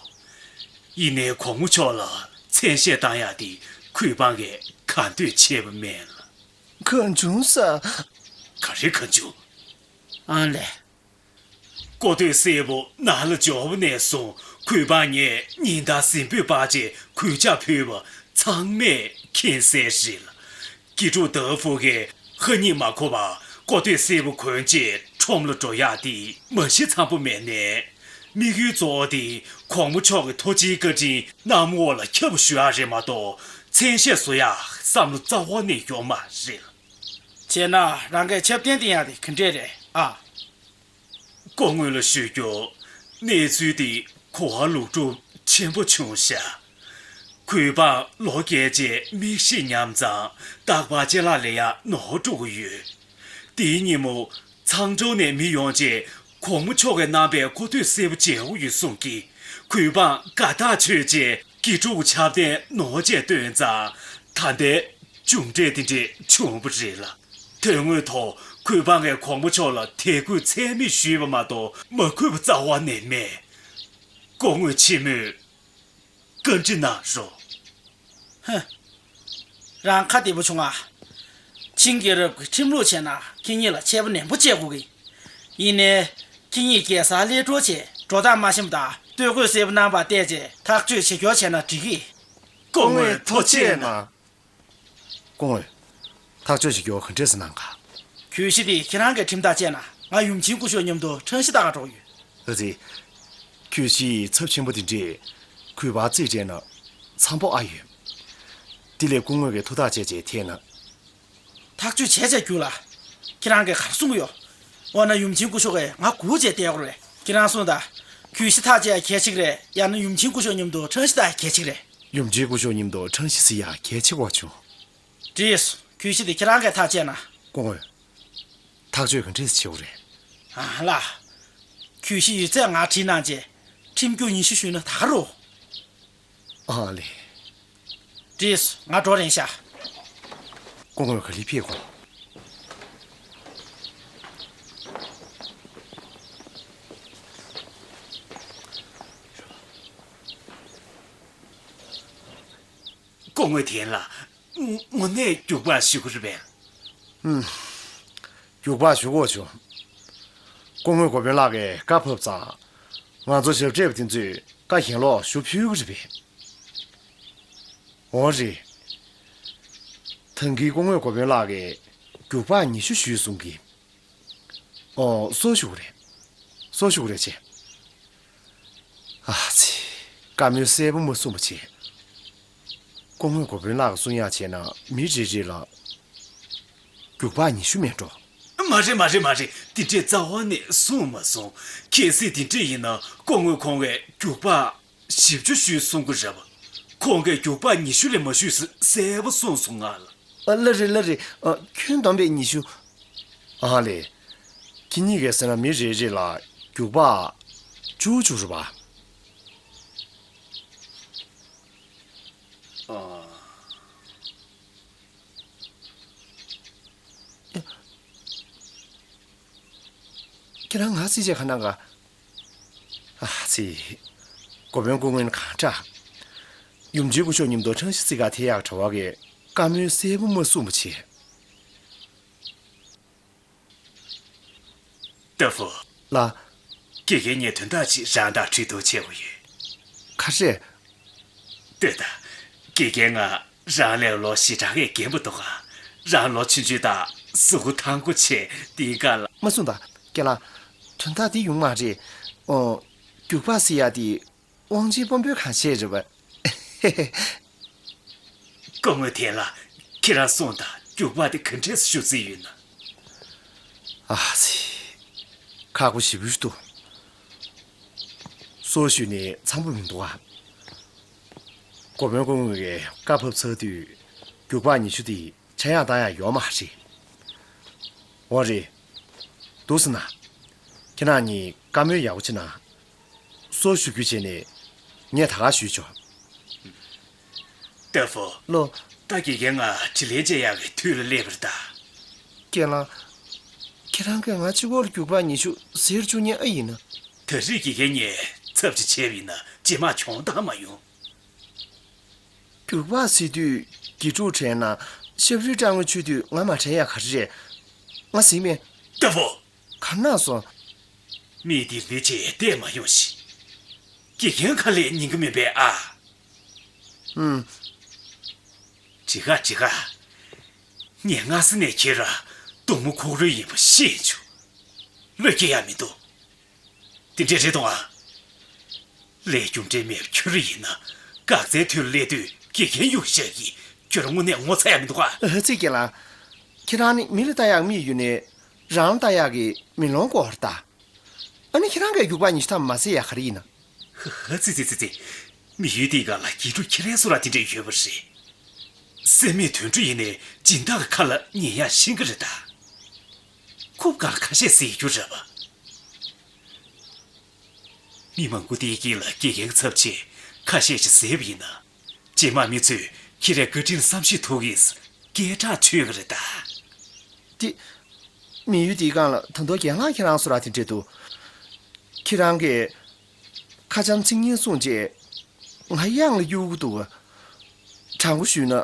ཡིན་ནའི་གོང་མ་མཆོག་ལ་མཚན་ཤས་བཏང་ཡ་དེ་གུས་འབངས་ཀྱིས་ག་འདོད་བྱས་པ་མེད་ལ། གང་བྱུང་ས། ག་རེ་གང་བྱུང་། ཨང་ལེ། གོ་ཐོས་སེར་པོ་ནང་ལ་འབྱོར་བ་ནས་བཟུང་གུས་འབངས་ངས་ཉིན་ལྟར་གཟིམ་སྤོས་སྤར་རྗེས་གུས་ཕྱག་ཕུལ་བ་ཚང་མས་མཁྱེན་གསལ་རེད་ལ། དགེ་ཕྲུག་ཏེ་ཧྥུ་གིས་ཧ་ཉིག་མ་གོ་བར་གོ་ཐོས་སེར་པོ་གོན་རྗེས་ཁྲོམ་ལ་འགྲོ་ཡག་དེ་མ་གཞི་འཚམ་པོ་མེད་ནའི། དམིགས་ཡུལ་གཙོ་བོ་དེ་གོང་མ་མཆོག་གི་ཐུགས་རྗེའི་བཀའ་དྲིན་གནམ་འོག་ལ་ཁྱབ་པ་ཞུ་ཡག་རེད་མ་གཏོགས་མཚན་ཤས་བཟོ་ཡག་བསམ་བློ་རྩ་བ་ནས་ཡོད་མ་རེད། བྱས་ན་རང་གིས་ཆབ་བརྟན་བསྟེན་ཡག་དེ་ག་འདྲས་རེད་ཨ། སྐུ་ངོ་ལ་ཞུ་རྒྱུ། གནས་ཚུལ་འདི་གོ་བ་ལོག་སྒྲུབ་ཆེན་པོ་བྱུང་ཤག་གུས་འབངས་ལོ་བརྒྱད་ཅེས་མིག་ཤེས་ཉམས་ཙང་རྟག་པར་ཅ་ལག་ལེན་ཡག་ནོར་འགྲོ་གི་ཡོད། དེའི་ཉིན་མོ་མཚང་སྒྲོག་ནས་མི་ཡོང་རྗེས་གོང་མ་མཆོག་གི་རྣམ་པའི་གོ་ཐོས་སེར་པོ་མཇལ་འོ་ཡོད་གསུང་གིས་གུས་འབངས་དགའ་ཐག་ཆོད་རྗེས་དགེ་ཕྲུག་ཆབ་ལྡན་ནོར་རྗེས་བཏོན་ཙང་ད་ལྟའི་མཇུག་འབྲས་དེ་འདྲས་བྱུང་བ་རེད་ལ། དོན་དངོས་ཐོག་གུས་འབངས་ཀྱིས་གོང་མ་མཆོག་ལ་དད་གུས་ཚད་མེད་ཞུས་པ་མ་གཏོགས་མ་གུས་པ་རྩ་བ་ནས་མེད། སྐུ་ངོ་ཆེན་མོས་བཀའ་འདྲི་གནང་རོགས། ཧ། རང་ཁ་བདེ་པོ་བྱུང་ང་། ཆིང་རྒྱལ་རབས་ཀྱི་ཁྲིམས་ལུགས་བྱས་ན་ཁྱེད་གཉིས་ལ་ཆད་པ་ནན་པོ་བཅད་དགོས་ཀྱི། ཡིན་ནའི། ཁྱེད་གཉིས་རྒྱལ་སར་སླེབས་འགྲོ་བྱས་འགྲོ་སྟངས་མ་ཤེས་པ་དང་སྟོད་གོས་སེར་པོ་རྣམ་པར་བལྟས་བྱས་ཐག་གཅོད་བྱེད་སྐྱོར་བྱས་ན་འགྲིག་གི། སྐུ་ངོ་ཐུགས་རྗེ་གནང་། སྐུ་ངོ། ཐག་གཅོད་བྱེད་རྒྱུ་ག་འདྲས་སེ་གནང་ག་གྱོད་གཞི་དེ་ཁྱེད་རང་གི་ཁྲིམས་ཐག་བཅད་ན་ང་ཡུམ་ཆེན་སྐུ་ཞབས་མཉམ་དུ་ཁྲང་ཤི་ལྟ་ག་འགྲོ་གི་ཡོད། ཨ་ཙི། གྱོད་གཞི་ཚབས་ཆེན་པོ་དེ་འདྲས་གུས་པ་རྩིས་སྤྲད་ན་འཚམ་པོ་ཨ་ཡོད། དེ་ལས་སྐུ་ངོ་གི་ཐུགས་ཐག་བཅད་བྱས་ཐད་ན། ཐག་གཅོད་བྱས་བྱས་རྒྱུགས་ལ། ཁྱེད་རང་གིས་ག་རེ་གསུང་གི་ཡོད། འོ་ན་ཡུམ་ཆེན་སྐུ་ཞབས་ཀྱིས་ང་སྒུག་བྱས་བསྡད་དགོས་རེད། ཁྱེད་རང་གསུངས་དང་། གྱོད་གཞི་ཐག་བཅད་ཡ་གལ་ཆེ་གི་རེད། ཡང་ན་ཡུམ་ཆེན་སྐུ་ཞབས་མཉམ་དུ་ཁྲང་ཤི་ལྟ་ཡ་གལ་ཆེ་གི་རེད། ཡུམ་ཆེན་སྐུ་ཞབས་མཉམ་དུ་ཁྲང་ཤི་བརྩི་ཡ་གལ་ཆེ་བ་བྱུང་། འགྲིག་སོང་། གྱོད་གཞི་དེ་ཁྱེད་རང་གིས་ཐག་བཅད་ན། སྐུ་ངོ། ཐག་གཅོད་ག་འདྲས་བྱེད་དགོས་རེད། ཨ་ལ། གྱོད་གཞི་ཡོད་ཚད་ང་དྲིས་གནང་བྱས། ཁྲིམས་རྒྱུགས་ཉི་ཤུ་གཞུས་ན་ད་ག་རེད། ཨ་ལས། འགྲིག་སོང་། ང་འགྲོ་རན་ཤག་སྐུ་ངོ་ག་ལེར་ཕེབས་དགོས། སྐུ་ངོ་དེ་ལ། དངོས་གནས་རྒྱུགས་པ་ཞུ་གི་རེད་པས། ཨུམ། རྒྱུགས་པ་ཞུ་དགོས་བྱུང་། སྐུ་ངོ་འགོ་དཔོན་ལགས་ཀྱིས་བཀའ་ཕབ་ཙང་། ང་ཚོ་ཞབས་ཕྱི་པ་དེ་ཚོས་བཀའ་གྱེན་ལོག་ཞུ་ཕོད་ཀྱི་རེད་པས། འོ་རེད། ད་གིན་སྐུ་ངོ་འགོ་དཔོན་ལགས་ཀྱིས་རྒྱུགས་པ་ཉི་ཤུ་ཞུས་གསུང་གི། ཨོ། སོ་ཞུ་གི་རེད། སོ་ཞུ་གི་རེད་ཅེ། ཨ་ཙི། བཀའ་མོལ་གསལ་པོ་མ་གསུངས་པ་བྱས། སྐུ་ངོ་འགོ་དཔོན་ལགས་ཀྱིས་གསུང་ཡག་བྱས་ན་མི་རེ་རེ་ལ་རྒྱུགས་པ་ཉི་ཤུ་མེད་འགྲོ། མ་རེད་མ་རེད་མ་རེད། དེ་འདྲས་རྩ་བ་ནས་གསུངས་མ་སོང་། གལ་སྲིད་དེ་འདྲས་ཡིན་ན་སྐུ་ངོ་ཁོང་གིས་རྒྱུགས་པ་བཞི་བཅུ་ཞུས་གསུང་གི་རེད་པ། ཁོང་གིས་རྒྱུགས་པ་ཉི་ཤུ་ལས་མ་ཞུས་ཟེར་གསལ་པོ་གསུངས་སོང་ང་ལ། ཨ། ལགས་རེད་ལགས་རེད། ཨ། ཁྱོན་བསྡོམས་པས་ཉི་ཤུ། ཨ་ལས། ཁྱེད་གཉིས་ཀས་ཟེར་ན་མི་རེ་རེ་ལ་རྒྱུགས་པ་བཅུ་བཅུ་རེད་པ། ཨ། ཁྱེད་རང་ང་རྩིས་བྱས་ག་གནང་ག་ཨ་ཙི། འགོ་དཔོན་སྐུ་ངོ་གང་དྲག་ཡུམ་ཆེན་སྐུ་ཞབས་མཉམ་དུ་ཁྲང་ཤི་བརྩི་ག་ཐད་ཡག་གྲྭ་པ་གིས་བཀའ་མོལ་གསལ་པོ་མ་གསུངས་པ་བྱས། ཏ་ཧྥུ། ལགས། དགེ་རྒན་ངས་དོན་དག་ཅིག་རང་དང་འཁྲིལ་ཐུག་བྱེད་དགོས་ཡོད། ག་རེ། ལྟོས་དང་། དགེ་རྒན་ང་རང་ལས་ལོ་ཞེ་དྲག་གི་རྒན་པོ་འདུག་ག་རང་ལོ་ཆུང་ཆུང་དང་གཟུགས་པོ་ཐང་པོ་བྱས་དེའི་སྒང་ལ། མ་གསུངས་དང་རྒན་ལགས། དོན་དག་དེ་ཡོང་མ་རེད། ཨོ། རྒྱུགས་པ་ཟེར་ཡག་དེ་དབང་ཆེན་དཔོན་པོས་གང་བྱས་རེད་པ། སྐུ་ངོ་དེ་ལ་ཁྱེད་རང་གསུངས་དང་རྒྱུགས་པ་དེ་ག་འདྲས་ཞུ་རྩིས་ཡོད་ན། ཨ་ཙི། ཁག་པོ་ཞེ་པོ་ཞིག་འདུག་སོ་ཞུས་ནས་འཚམ་པོ་མི་འདུག་ཨ། འགོ་དཔོན་སྐུ་ངོ་གིས་བཀའ་ཕབ་ཚར་དུས་རྒྱུགས་པ་ཉི་ཤུ་དེ་ཆག་ཡང་བཏང་ཡག་ཡོད་མ་རེད། འོ་རེད། འདུག་སེ་ན། ཁྱེད་རང་གཉིས་བཀའ་མོལ་ཡག་པོ་བྱེད་ན། སོ་ཞུ་རྒྱུ་བྱས་ནས་ངས་ད་ག་ཞུས་ཆོག་ཏ་ཧྥུ། ལོ། ད་དགེ་རྒན་ང་དྲིན་ལན་འཇལ་ཡག་གི་དུས་ལ་སླེབས་པ་རེད་ད། རྒན་ལགས། ཁྱེད་རང་གིས་ང་གཅིག་པོར་རྒྱུགས་པ་ཉི་ཤུ་ཟེར་བཅུག་མཁན་ཨེ་ཡིན་ན། ད་རེས་དགེ་རྒན་ངས་ཚབ་ཅིག་བྱས་པ་ཡིན་ན་རྗེས་མ་གྱོང་བཏང་མ་ཡོང་། རྒྱུགས་པ་ཟེར་དུས་དགེ་ཕྲུག་དྲན་ན་ཤབ་རིའི་སྤྲང་པོ་ཆུ་དུས་ང་མ་དྲན་ཡག་ག་རེ་རེད། ང་ཟིན་མེད། ཏ་ཧྥུ། ག་ན་སོང་། མི་འདི་ལི་ཅེ་བལྟས་མ་ཡོང་ཞིག་དགེ་རྒན་ཁ་ལས་ཉན་གི་མིན་པས་ཨ། ཨུམ། འགྲིག་ག་འགྲིག་ག་ངས་སྔ་ས་ནས་ཁྱེད་ར་གདོང་མོ་ཁོག་རུལ་ཡིན་པ་ཤེས་བྱུང་། བློས་འགེལ་ཡག་མི་འདུག་དེ་འདྲས་རེད་དོ་ཨ། ལས་རྒྱུ་འབྲས་མེད་པ་ཁྱོད་ར་ཡིན་ན། འགག་རྩའི་དུས་ལ་སླེབས་དུས་དགེ་རྒན་གཡུག་བཞག་གི་ཁྱོད་ར་དངོས་གནས་ངོ་ཚ་ཡག་མི་འདུག་ག་ཨ་ཙི་རྒན་ལགས། ཁྱེད་རང་ནི་མི་ལ་ལྟ་ཡག་མི་ཡོད་ནས་རང་ལ་ལྟ་ཡག་གི་མེ་ལོང་སྐོར་ལྟ། ཨ་ནི་ཁྱེད་རང་གིས་རྒྱུགས་པ་ཉི་ཤུ་ཐམ་མ་ཟེར་ཡག་ག་རེ་ཡིན་ན། ཧ་ཧ་ཙི་ཙི་ཙི་ཙི། མི་ཡུལ་འདིའི་སྒང་ལ་དགེ་ཕྲུག་ཁྱེད་རའི་བཟོ་འདྲ་དེ་འདྲས་ཡོད་པ་རེད། སེམས་མེད་དུད་འགྲོ་ཡིན་ནའི་སྦྱིན་བདག་གི་ཁ་ལ་ཉན་ཡག་ཤེས་ཀྱི་རེད་ད། ཁོ་སྒང་ལ་ཁ་ཤས་ཟེར་རྒྱུ་རེད་པ། མི་མང་པོ་འདིའི་དཀྱིལ་ལ་དགེ་རྒན་གྱི་ཚབ་བྱས་ཁ་ཤས་ཤིག་ཟེར་བ་ཡིན་ན། རྗེས་མ་མི་ཚོས་ཁྱེད་རའི་བཀའ་དྲིན་ལ་བསམ་ཤེས་ཐུབ་གི། སྐད་གྲགས་ཆོད་ཀྱི་རེད་ད། དེ། མི་ཡུལ་འདིའི་སྒང་ལ་ད་དུང་རྒན་ལགས་ཁྱེད་རང་བཟོ་འདྲ་དེ་འདྲས་འདུག་ཁྱེད་རང་གིས་ཁ་འཇམ་ཚིག་སྙན་གསུངས་རྗེས་ང་གཡང་ལ་གཡུག་གི་འདུག་དྲང་པོ་ཞུས་ན་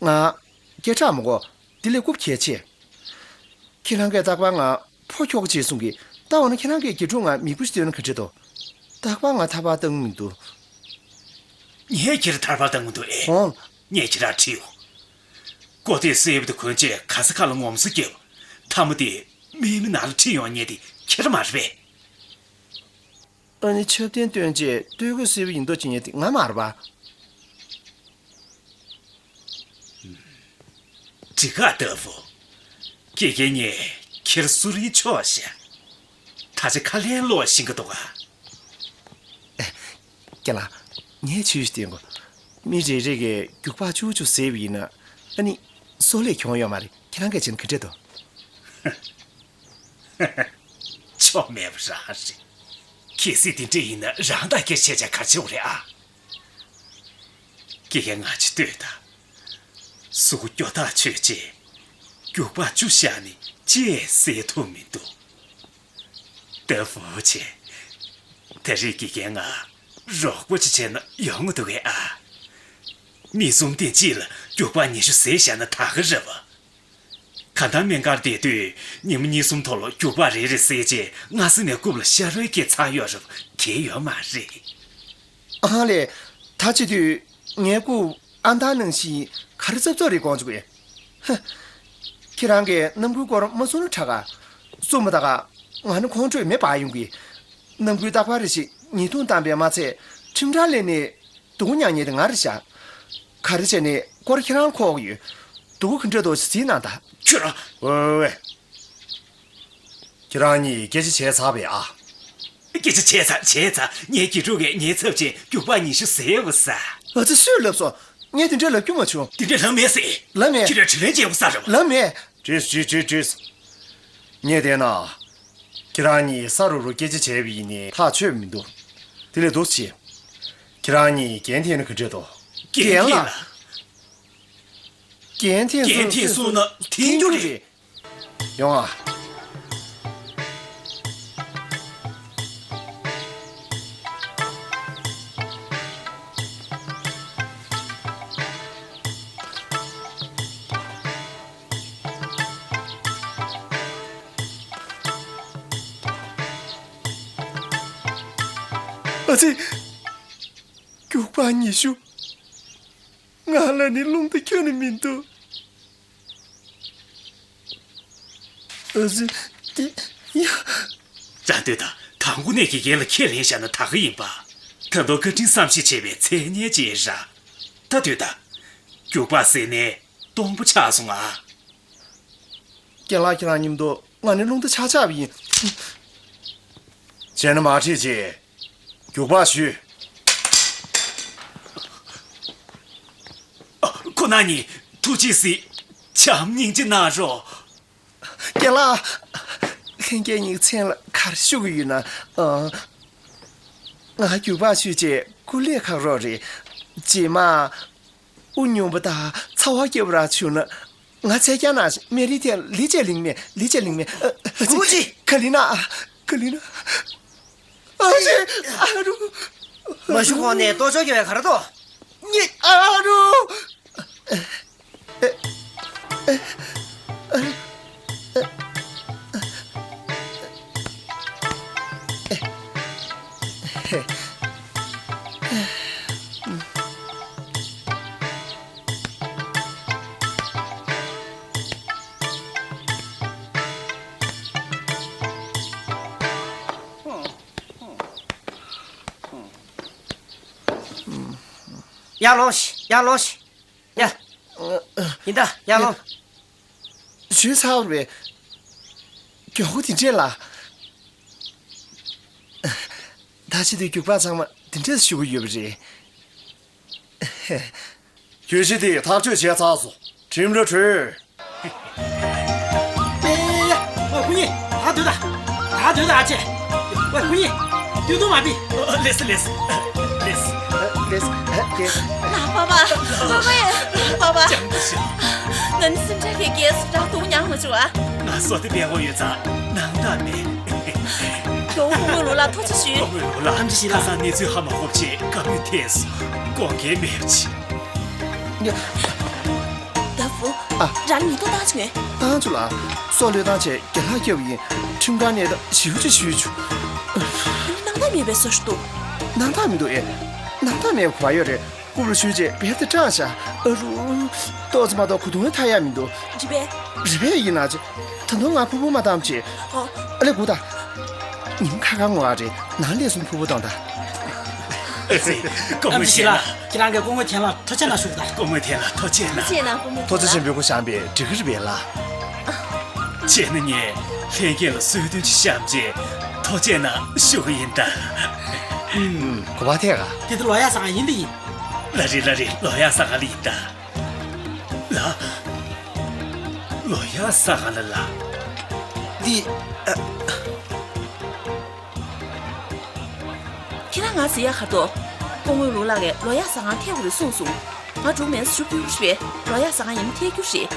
ང་སྐད་གྲགས་མ་དགོས། དེ་ལས་རྐུབ་གལ་ཆེ། ཁྱེད་རང་གིས་རྟག་པར་ང་ཕོ་ཁྱོ་ག་བྱས་གསུང་གི། ད་འོ་ན་ཁྱེད་རང་གིས་དགེ་ཕྲུག་ང་མིག་དཔེ་ཞིག་སྟོན་ན་ག་འདྲས་འདུག་རྟག་པར་ང་ཐར་པ་བཏང་གི་མི་འདུག་ངས་ཁྱེད་ཐར་པར་བཏང་གི་འདུག་ཨེ། ཨོ། ངས་ཁྱེད་རང་ཁྲིད་ཡོང་། ཀོ་ཏའི་སྲས་པོ་དེ་གོན་ཆས་ག་ས་ག་ལ་ངོམ་སོ་བརྒྱབ། མཐའ་མ་དེ་མི་མི་ནང་ལ་ཁྲིད་ཡོང་མཁན་དེ་ཁྱེད་རང་མ་རེད་པས། ཨ་ནི་ཆབ་རྟེན་སྟོན་ཆེད་སྟོད་གོས་སེར་པོ་ཡིན་མདོག་ཅིག་ཉལ་དེ་ང་མ་རེད་པ། འགྲིག་ག་ལྟ་བུ། དགེ་རྒན་ངས་ཁྱེད་སུ་རེད་ཆོག་ཤག་ད་ཆ་ཁ་ལན་སློག་ཤེས་ཀྱི་འདུག་ག་རྒན་ལགས། ངས་ཆོས་ཤིག་བསྟན་དགོས། མི་རེ་རེ་གིས་རྒྱུག་པ་བཅུ་བཅུ་བཟས་པ་ཡིན་ན། ཨ་ནི་སོ་ལས་གྱོང་ཡོད་མ་རེད། ཁྱེད་རང་གིས་བྱས་ན་ག་འདྲས་འདུག་ཆོ་མེད་པ་རང་རེད། གལ་སྲིད་དེ་འདྲས་ཡིན་ན་རང་ཐག་སྐྱེལ་བྱས་བྱས་ག་རེ་བྱེད་དགོས་རེད་ཨ། དགེ་རྒན་ང་ཅིག་ལྟོས་དང་། གཟུགས་པོ་སྐྱོ་ཐག་ཆོད་རྗེས། རྒྱུག་པ་བཅུ་བཞག་ནས་ཅི་ཡང་བཟས་ཐུབ་མི་འདུག་ད་བུ་ཆེ། ད་རེས་དགེ་རྒན་ང་རོགས་པ་ཅིག་བྱས་ན་ཡོང་གི་འདུག་གས་ཨ། མི་གསུམ་སྟེང་གཅིག་ལ་རྒྱུག་པ་ཉི་ཤུ་བཟས་བཞག་ན་ད་ག་རེད་པ། གང་ལྟར་སྨན་ཁང་བསྡད་དུས་ཉི་མ་གཉིས་གསུམ་ཐོག་ལ་རྒྱུག་པ་རེ་རེ་བཟས་རྗེས་སྔ་ས་ནས་རྐུབ་ལ་ཤ་རུས་ཀྱི་ཚ་གཡོག་རབ་གས་ཡོད་མ་རེད། ཨ་ལས། ད་བྱེད་དུས་ངའི་རྐུབ་ཨ་མདའ་ནང་བཞིན་ག་རེ་རྩབ་རྩབ་རེད་དགོངས་བྱུང་གས། ཧ། ཁྱེད་རང་གིས་རྣམ་ཀུན་སྐོར་མ་གསུང་ན་དྲག་ག་གསུངས་མ་ད་ག་ང་ནི་ཁོང་ཁྲོས་མེ་འབར་ཡོང་གི། རྣམ་ཀུན་རྟག་པར་རེ་ཞིག་ཉེས་རྡུང་བཏང་པས་མ་ཚད་ཁྲིམས་ར་ལས་ནས་སྡུག་མྱངས་ཉེས་དེ་ང་རེད་ཤག་ག་རེ་བྱས་ནས་སྐོར་ཁྱེད་རང་ཁོག་ཡོད། སྡུག་ག་འདྲ་འདུག་གཟིགས་གནང་ད། ཁྱོད་རང་། ཝེ་ཝེ་ཝེ། ཁྱེད་རང་གཉིས་སྐད་ཆ་བྱས་ཚར་བས་ཨ། སྐད་ཆ་བྱས་ཚར་བྱས་ཚར། ངའི་དགེ་ཕྲུག་གིས་ངའི་ཚབ་བྱས་རྒྱུག་པ་ཉི་ཤུ་བཟས་ཡོད་ས། ཨ་ཙི་སུས་ལབ་སོང་། ངས་དེ་འདྲས་ལབ་རྒྱུ་མ་བྱུང་། དེ་འདྲས་ལབ་མེད་ཟེར། ལབ་མེད། ཁྱེད་རང་དྲིན་ལན་འཇལ་དགོས་ས་རེད་པ། ལབ་མེད། བྲིས་བྲིས་བྲིས་བྲིས། ངས་བལྟས་ན། ཁྱེད་རང་གཉིས་ས་རུབ་རུབ་སྐད་ཆ་བྱས་པ་ཡིན་ནའི་ཐག་ཆོད་མི་འདུག་དེ་ལས་འདུག་སེ་བྱེད། ཁྱེད་རང་གཉིས་འགན་འཐེན་ན་ག་འདྲས་འདུག་རྒན་ལགས། འགན་འཐེན་ན། འགན་འཐེན་སོང་ན་འཐེན་རྒྱུ་རེད། ཡོང་ཨ། ཨ་ཙི། རྒྱུག་པ་ཉི་ཤུ། ང་ལ་ནི་རླུང་རྟ་ཁྱོན་ནས་མི་འདུག་ཨ་ཙི། ཡ། རང་ལྟོས་དང་། དང་པོ་ནས་དགེ་རྒན་ལ་ཁས་ལེན་བཞག་ན་ད་ག་ཡིན་པ། ད་དུང་བཀའ་དྲིན་བསམ་ཤེས་བྱས་པའི་མཚན་སྙན་ཅིག་རག་ད་ལྟོས་དང་། རྒྱུག་པ་ཟས་ནས་སྟོང་པ་ཆགས་སོང་ཨ། རྒན་ལགས་ཁྱེད་རང་མཉམ་དུ་ང་ནི་རླུང་རྟ་ཆག་ཆག་པ་ཡིན། བྱས་ན་མ་ཁྲིད་ཅིག་རྒྱུག་པ་གཞུས། ཁོ་ན་ཉིད་ཐུགས་རྗེས་གཟིགས། བྱམས་སྙིང་རྗེ་གནང་རོགས། རྒན་ལགས། ལྷན་རྒྱས་གཉིས་མཚན་ལ་ག་རེ་ཞུ་གི་ཡོད་ན། ཨ། ང་རྒྱུག་པ་གཞུས་རྗེས་སྐུ་ལས་ཁག་རོགས་རེད། རྗེས་མ། དབུ་སྙུང་པ་དང་ཚ་བ་སྐྱེ་བ་རག་བྱུང་ན། ང་ཚེ་རྒྱ་ནག་མེ་རི་ཐེ་ལི་ཅེ་ལིང་མེ་ལི་ཅེ་ལིང་མེ། ཨ་ཨ་ཅེ། ཀུ་ཅི། ག་ལི་ན། ག་ལི་ན། ཨ་ཅེ། ཨ་རུ། མ་ཞུ་གོང་ནས་ལྟོ་ཆོག་གི་བས་ག་ར་ཏོ། ཉེ། ཨ་རུ། ཡར་ལོངས་ཤིག་ཡར་ལོངས་ཤིག་ཡ། ཡིན་ད་ཡར་ལོངས། ཞུས་ཚར་བ་རེད། མགྱོགས་པོ་དེ་འདྲས་ལ། ད་ཕྱི་དུས་རྒྱུག་པ་ཚང་མ་དེ་འདྲས་ཞུ་གི་ཡོད་པ་རེད། གྱོད་གཞི་དེ་ཐག་གཅོད་བྱས་ཚར་སོང་། ཁྲིམས་ར་གྲོལ། ཨེ་ཡ། ཨོ་སྐུ་ཉིད། ད་སྡོད་ད། ད་སྡོད་ད་ཨ་ཅེ། ཨོ་སྐུ་ཉིད། སྡོད་དུ་མ་བི། ཨོ་ལེས་ལེས། ལེས། ལེས། ལེས། ལགས་པ་པ། པ་པ་ཡ། པ་པ། ཅང་གི་ཤི། ང་ནི་སེམས་ཁྲལ་གྱི་རྒྱལ་སུ་དྲག་སྡུག་མྱངས་མ་བྱུང་ཨ། ང་སོ་དེ་བས་འོ་ཡོད་ཙང་ནང་ད་མེད། གྱོང་ཁོ་མོའི་ལོ་ལ་ཐུགས་རྗེ་ཞུ། ཁོ་མོའི་ལོ་ལ་ཨམ་ཆི་ཤི་ལ་ཁ་སང་གནས་ཚུལ་ཧ་མ་གོ་བྱས་དགའ་མོས་ཐེབས་སོང་། དགོངས་འགལ་མེད་པ་ཅི། ད་བུ། ཨ། རང་ཉིད་ཐོ་བཏང་བྱུང་ངས། བཏང་བྱུང་ལ། སྲོག་བློས་བཏང་བྱས་རྒན་ལགས་སྐྱོབ་ཡིན། ཁྲིམས་ཁང་ནས་ད་ཞིབ་ཅིག་ཞུས་བྱུང་། ཨ་ནི་སྣང་དག་མེད་པའི་བཟོ་ཞིག་འདུག་སྣང་དག་མི་འདུག་ཨེ། སྣང་དག་མེད་པ་ག་པར་ཡོད་རེད། རྐུབ་ལ་གཞུས་རྗེས་བེར་དེ་སྐྲངས་ཤག་ཨ་རུ། ཏོག་ཙམ་མ་གཏོགས་གོས་ཐུང་ཐར་ཡག་མི་འདུག་རི་བས། རི་བས་ཡིན་ན་ཅི། ད་དུང་ང་ཕུ་བོ་མ་བཏང་བྱེད། ཨོ། ཨ་ལས་སྒུག་ད། ཉིན་ཁ་ཁ་ངོ་བ་རེད། ནང་སླེབས་སོང་ཕུ་བོ་བཏང་ད། ཨ་ཙི། སྐུ་ཨ་ངོ་མི་ཤེས་ལ། ཁྱེད་རང་གི་སྐུ་ངོ་ཐེན་ལ་ཐུགས་རྗེ་གནང་ཞུ་གི་ད། སྐུ་ངོ་ཐེན་ལ་ཐུགས་རྗེ་གནང་། ཐུགས་རྗེ་གནང་སྐུ་ངོ་ཐེན་ལ། ཐུགས་རྗེ་ཆེན་པོའི་སྐུ་བཤམས་པའི་འབྲས་གི་རི་བས་ལ། བྱས་ན་ངས་ལྷན་རྒྱས་ལ་གསོལ་སྟོན་ཅིག་བཤམས་རྗེས་ཐུགས་རྗེ་གནང་ཞུ་གི་ཡིན་ད། ཨུམ། གོ་བ་ཐད་ག་དེ་དུ་ལོ་ཡ་ཟ་ང་ཡིན་དུ་ཡིན། ལ་རེད་ལ་རེད། ལོ་ཡ་ཟ་ང་ལ་ཡིན་ད། ལ། ལོ་ཡ་ཟ་ང་ལ་ལ། འདི། ཨ། ཁྱེད་རང་ང་ཟེར་ཡ་ག་རེ་འདུག་སྐུ་ངོ་ལུང་ལགས་ཀྱིས་ལོ་ཡ་ཟ་ང་ཐད་དགོས་རེད་གསུངས་སོང་། ང་འབྲུག་མེན་ཞུ་རྒྱུ་རེད་པས། ལོ་ཡ་ཟ་ང་ཡིན་ཐད་རྒྱུ་རེད།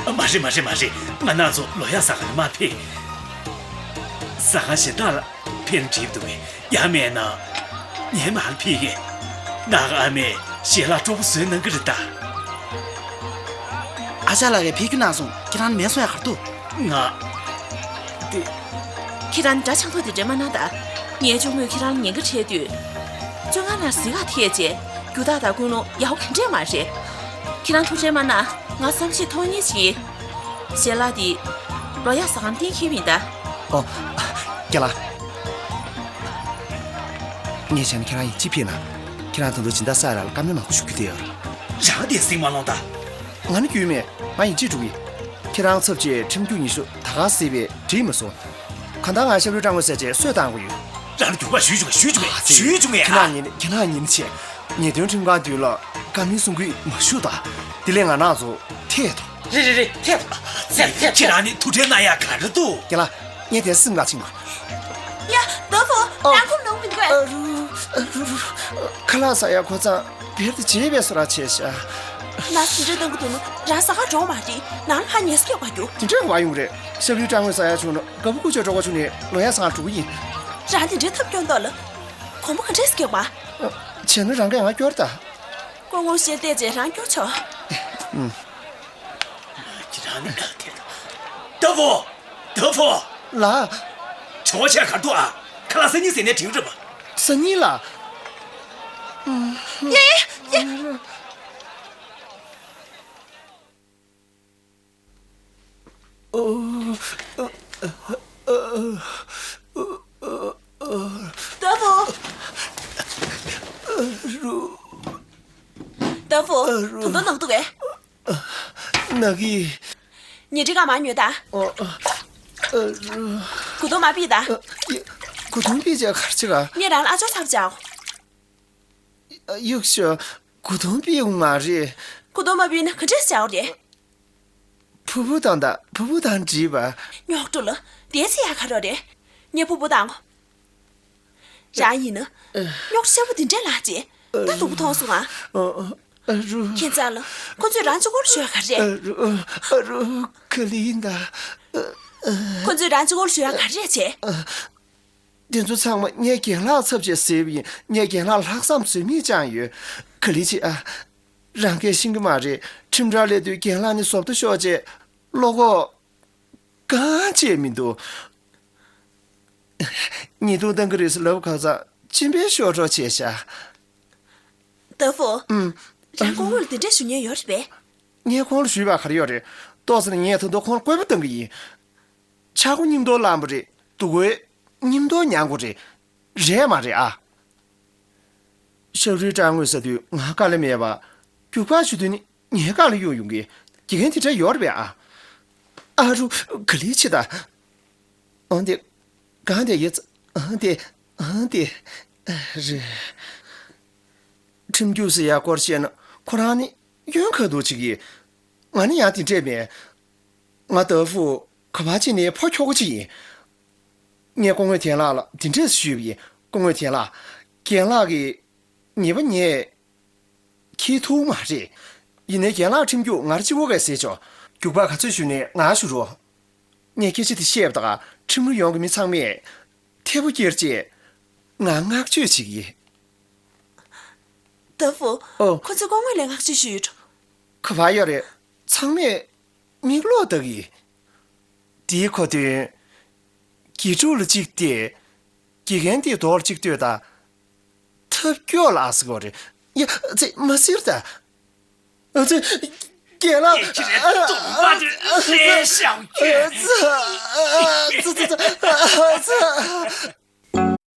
ཨ། མ་རེད་མ་རེད་མ་རེད། ང་རང་ཚོ་ལོ་ཡ་ཟ་ང་ལ་མ་ཕེབས། ཟ་ང་གཞན་དག་ལ་ཕེབས་ན་འགྲིག་འདུག་གས། ཡང་མེད་ན་ངའི་མར་ཕེབས་གས། ནང་གི་ཨ་མས་ཞལ་ལག་སྤྲོ་པོ་བཟོས་གནང་གི་རེད་ད། ཨ་ཅག་ལགས་ཀྱིས་ཕེབས་རྒྱུ་གནང་སོང་། ཁྱེད་རང་མེད་སོང་ཡ་ག་རེ་འདུག་ང་། དེ། ཁྱེད་རང་འདྲ་ཆགས་ཐོག་དེ་འདྲ་མ་གནང་ད། ངའི་གཅུང་མོས་ཁྱེད་རང་ཉེན་ཁ་འཕྲད་དུས། བཙོན་ཁང་ནང་གཟིགས་ག་ཐད་རྗེས་རྒྱུ་དག་དང་ཀུན་སློང་ཡག་པོ་ག་འདྲས་མ་རེད། ཁྱེད་རང་ཐུགས་ཁྲལ་མ་གནང་། ང་བསམ་ཤེས་ཐོག་ཉིད་ཅིག་ཡིན། ཞལ་ལག་འདི་ལོ་ཡ་ཟ་ཁང་གཏན་འཁེལ་མིན་ད། ཨོ། རྒན་ལགས། ངས་བྱས་ན་ཁྱེད་རང་ཡིན་གཅིག་ཕེབས་ན། ཁྱེད་རང་ད་དུང་སྦྱིན་བདག་ས་ཡ་ལ་བཀའ་མོལ་མང་པོ་ཞུ་རྒྱུ་དེ་ཡོད་རེད། རང་དེ་གཟིགས་མ་ལོང་ད། ང་ནི་རྒྱུས་མེད། ང་ཡིན་གཅིག་འགྲོ་གི་ཡིན། ཁྱེད་རང་ཚབ་བྱས་ཁྲིམས་རྒྱུག་ཉི་ཤུ་ད་ག་སེ་བས་འགྲིག་མ་སོང་། གང་ལྟར་ང་ཞབས་བྲོའི་སྤྲང་པོ་ཟེར་བྱས་གསོད་བཏང་དགོས་ཡོད། རང་ལ་རྒྱུག་པ་ཞུས་བྱུང་ཞུས་བྱུང་ཞུས་བྱུང་ངས། ཁྱེད་རང་ཉིན་ཁྱེད་རང་ཉིན་བྱས། ཉེས་དོན་ཁྲིམས་ཁང་མདུན་ལ་བཀའ་མོལ་གསུང་གི་མ་བཞུགས་ད། དེ་ལས་ང་རང་ཚོ་ཐད་དོ། རེད་རེད་རེད། ཐད་དོ། ཐད་ཐད། ཁྱེད་རང་ནི་ཐུགས་ཁྲལ་གནང་ཡག་ག་རེ་འདུག་རྒན་ལགས། ངས་དེ་སེམས་ཁ་ཕྱིན་པ། ཡ། ཏོ་ཕོ། ཨོ། རང་ཁུམ་ནང་མི་འདུག་གས། ཨ་རུ། ཨ་རུ། ཁ་ལག་ཟ་ཡ་ཁོ་ཚང་བེར་དེ་བརྗེད་པའི་བཟོ་འདྲ་བྱས་ཤག་ན་སུ་འདྲ་གཏོང་གི་འདུག་ན། རང་ཟ་ཁང་འགྲོ་མ་རེད། ནང་ལ་ཕར་ཉལ་ས་སྐྱོག་པ་རྒྱུ། དེ་འདྲ་བ་ཡོང་རེད། ཞབས་བྲོའི་སྤྲང་པོ་ཟ་ཡ་བྱུང་ན་དགའ་པོ་ཀུ་ཅོ་འགྲོ་ག་བྱུང་ནས་ལོ་ཡ་ཟ་ཁང་འགྲོ་གི་ཡིན། རང་དེ་འདྲའི་ཐབས་སྐྱོ་མདོག་ལ། གོམ་པ་ག་འདྲས་སྐྱོག་པ། བྱས་ན་རང་གིས་ང་སྐྱོར་ད། སྐུ་ངོ་ཞལ་བལྟས་རྗེས་རང་སྐྱོར་ཆོག་ཨུམ། ཁྱེད་རང་ནི་ལག་ཐེ་ད། ཏོ་ཕོ། ཏོ་ཕོ། ལགས། ཆོག་ཆ་གར་འདུག་ཨ། ཁ་ལག་སང་ཉིན་ཟས་ནས་དྲིའུ་རེད་པ། སང་ཉིན་ལ། ཡེ་ཡེ། ཏོ་ཕོ། ཏོ་ཕོ། ད་དུང་ནག་འདུག་གས། ནག་གི། ཉལ་ཁྲི་གང་མང་ཉོས་ད། ཨོ། ཨ་རུ། གོས་ཐུང་མ་ཕུད་ད། ཨ། ཡ། གོས་ཐུང་ཕུད་བྱས་ག་རེ་བྱེད་ག་ངས་རང་ལ་ཨ་ཅོག་ཚབ་བྱའོ། ཡག་ཤོས། གོས་ཐུང་ཕུད་ཡོང་མ་རེད། གོས་ཐུང་མ་ཕུད་ན་ག་འདྲས་བྱའོ་རེད། ཕུ་བོ་དང་ད་ཕུ་བོ་དང་འགྲིག་པ། རྙོག་དྲ་ལ་དེ་ཚེ་ཡག་ག་རོ་རེད། ངས་ཕུ་བོ་དང་། རང་ཡིན་ན། རྙོག་དྲ་ཆེན་པོ་འདི་འདྲའི་ལགས་ཅེས། ད་སྡུག་པོ་མཐོང་སོང་ང་། ཨ་རུ། ཁྱེད་ཚང་ལ་ཁོ་ཚོས་རང་གཅིག་པོར་ཞུ་ཡ་ག་རེད། ཨ་རུ། ཨ་རུ། ག་ལེ་ཡིན་ད། ཁོ་ཚོས་རང་གཅིག་པོར་ཞུ་ཡ་ག་རེད་བྱས། དེ་ཚོ་ཚང་མ་ངས་རྒན་ལགས་ཚབ་བྱས་ཟེར་བ་ཡིན། ངས་རྒན་ལགས་ལྷག་བསམ་ཟོལ་མེད་བཅངས་ཡོད། ག་ལེ་བྱེད་ཨ། རང་གིས་ཤེས་ཀྱི་མ་རེད། ཁྲིམས་ར་སླེབས་དུས་རྒན་ལགས་ནི་བཟོ་ལྟ་ཤོར་བྱས་བློ་ཁོག་གང་བྱས་མི་འདུག་ཉེས་རྡུང་བཏང་གི་རེད་ཟེར་ལབ་ཁ་སང་སྤྱན་པས་ཤོར་གྲབས་བྱས་ཤག་ཏ་ཕོ། ཨུམ། རང་སྐུ་ངོ་ལ་དེ་འདྲས་ཞུ་མཁན་ཡོད་རེད་པས། ངས་ཁོང་ལ་ཞུས་པ་ག་རེ་ཡོད་རེད། ཏོག་ཙམ་ངས་ད་དུང་ཁོང་ལ་བཀོད་པ་བཏང་གི་ཡིན། ཆག་སྒོ་སྙིང་དོར་ལངས་པ་རེད་འདུག་གས། སྙིང་དོར་མྱངས་དགོས་རེད། རེད་མ་རེད་ཨ། ཤབ་རིའི་སྐྲག་དངོས་ཟེར་དུས་ང་དཀའ་ལས་མེད་པ། རྒྱུག་པར་ཞུ་དུས་ནི་ངའི་སྒང་ལ་གཡུག་ཡོང་གི། དགེ་རྒན་དེ་འདྲ་ཡོད་རེད་པས་ཨ། ཨ་རུ། ག་ལེ་བྱེད་ད། ཨང་དེ། གང་དེ་ཡིན། ཨང་དེ། ཨང་དེ། རེད། ཁྲིམས་རྒྱུགས་ཟེར་ཡག་སྐོར་བཤད་ན་ཁོ་རང་ནི་གཡོན་ཁ་འདུག་ཅིག་གིས། ང་ནི་ཡང་དེ་འདྲས་མེད། ང་ཏ་ཕུ་ག་པར་ཕྱིན་ནའི་ཕོ་ཁྱོ་ག་ཅིག་ཡིན། ངས་སྐུ་ངོ་ཐེན་ལགས་ལ་འདི་འདྲས་ཞུས་པ་ཡིན། སྐུ་ངོ་ཐེན་ལགས། རྒན་ལགས་ཀྱི་ཉེས་པ་ངས་འཁྱེར་ཐུབ་མ་རེད། ཡིན་ནའི་རྒན་ལགས་ཁྲིམས་རྒྱུགས་ང་རང་གཅིག་པོ་གིས་ཟེར་ཆོག་རྒྱུག་པ་ག་ཚོད་ཞུས་ནའི་ང་ཞུ་རོགས། ངས་སྐད་ཆ་དེ་བཤད་པ་དང་ཁྲིམས་ལུགས་ཡོངས་ཀྱི་མི་ཚང་མས་ཐད་པོ་བསྐྱེད་རྗེས་ང་བསྔགས་བརྗོད་བྱེད་ཀྱི་ཡིན། ཏ་ཕུ། ཨོ། ཁོ་ཚོས་སྐུ་ངོ་ལ་བསྔགས་བརྗོད་ཞུས་ཡོད། ག་པར་ཡོད་རེད། ཚང་མས་མིག་ལོག་ལྟ་གི། དེའི་གོ་དོན། དགེ་ཕྲུག་ལ་གཅིག་བལྟས། དགེ་རྒན་དེའི་མདོག་ལ་གཅིག་ལྟོས་དང་། ཐབས་སྐྱོ་ལ་ཟེར་དགོས་རེད། ཡ། ཙི། མ་ཟེར་ད། ཨ་ཙི། རྒན་ལགས། ཁྱེད་ཀྱི་རེ་སྟོང་པ་དེ་ལས་ཤོག་ཁྱོད། ཙི། ཙི། ཙི། ཙི།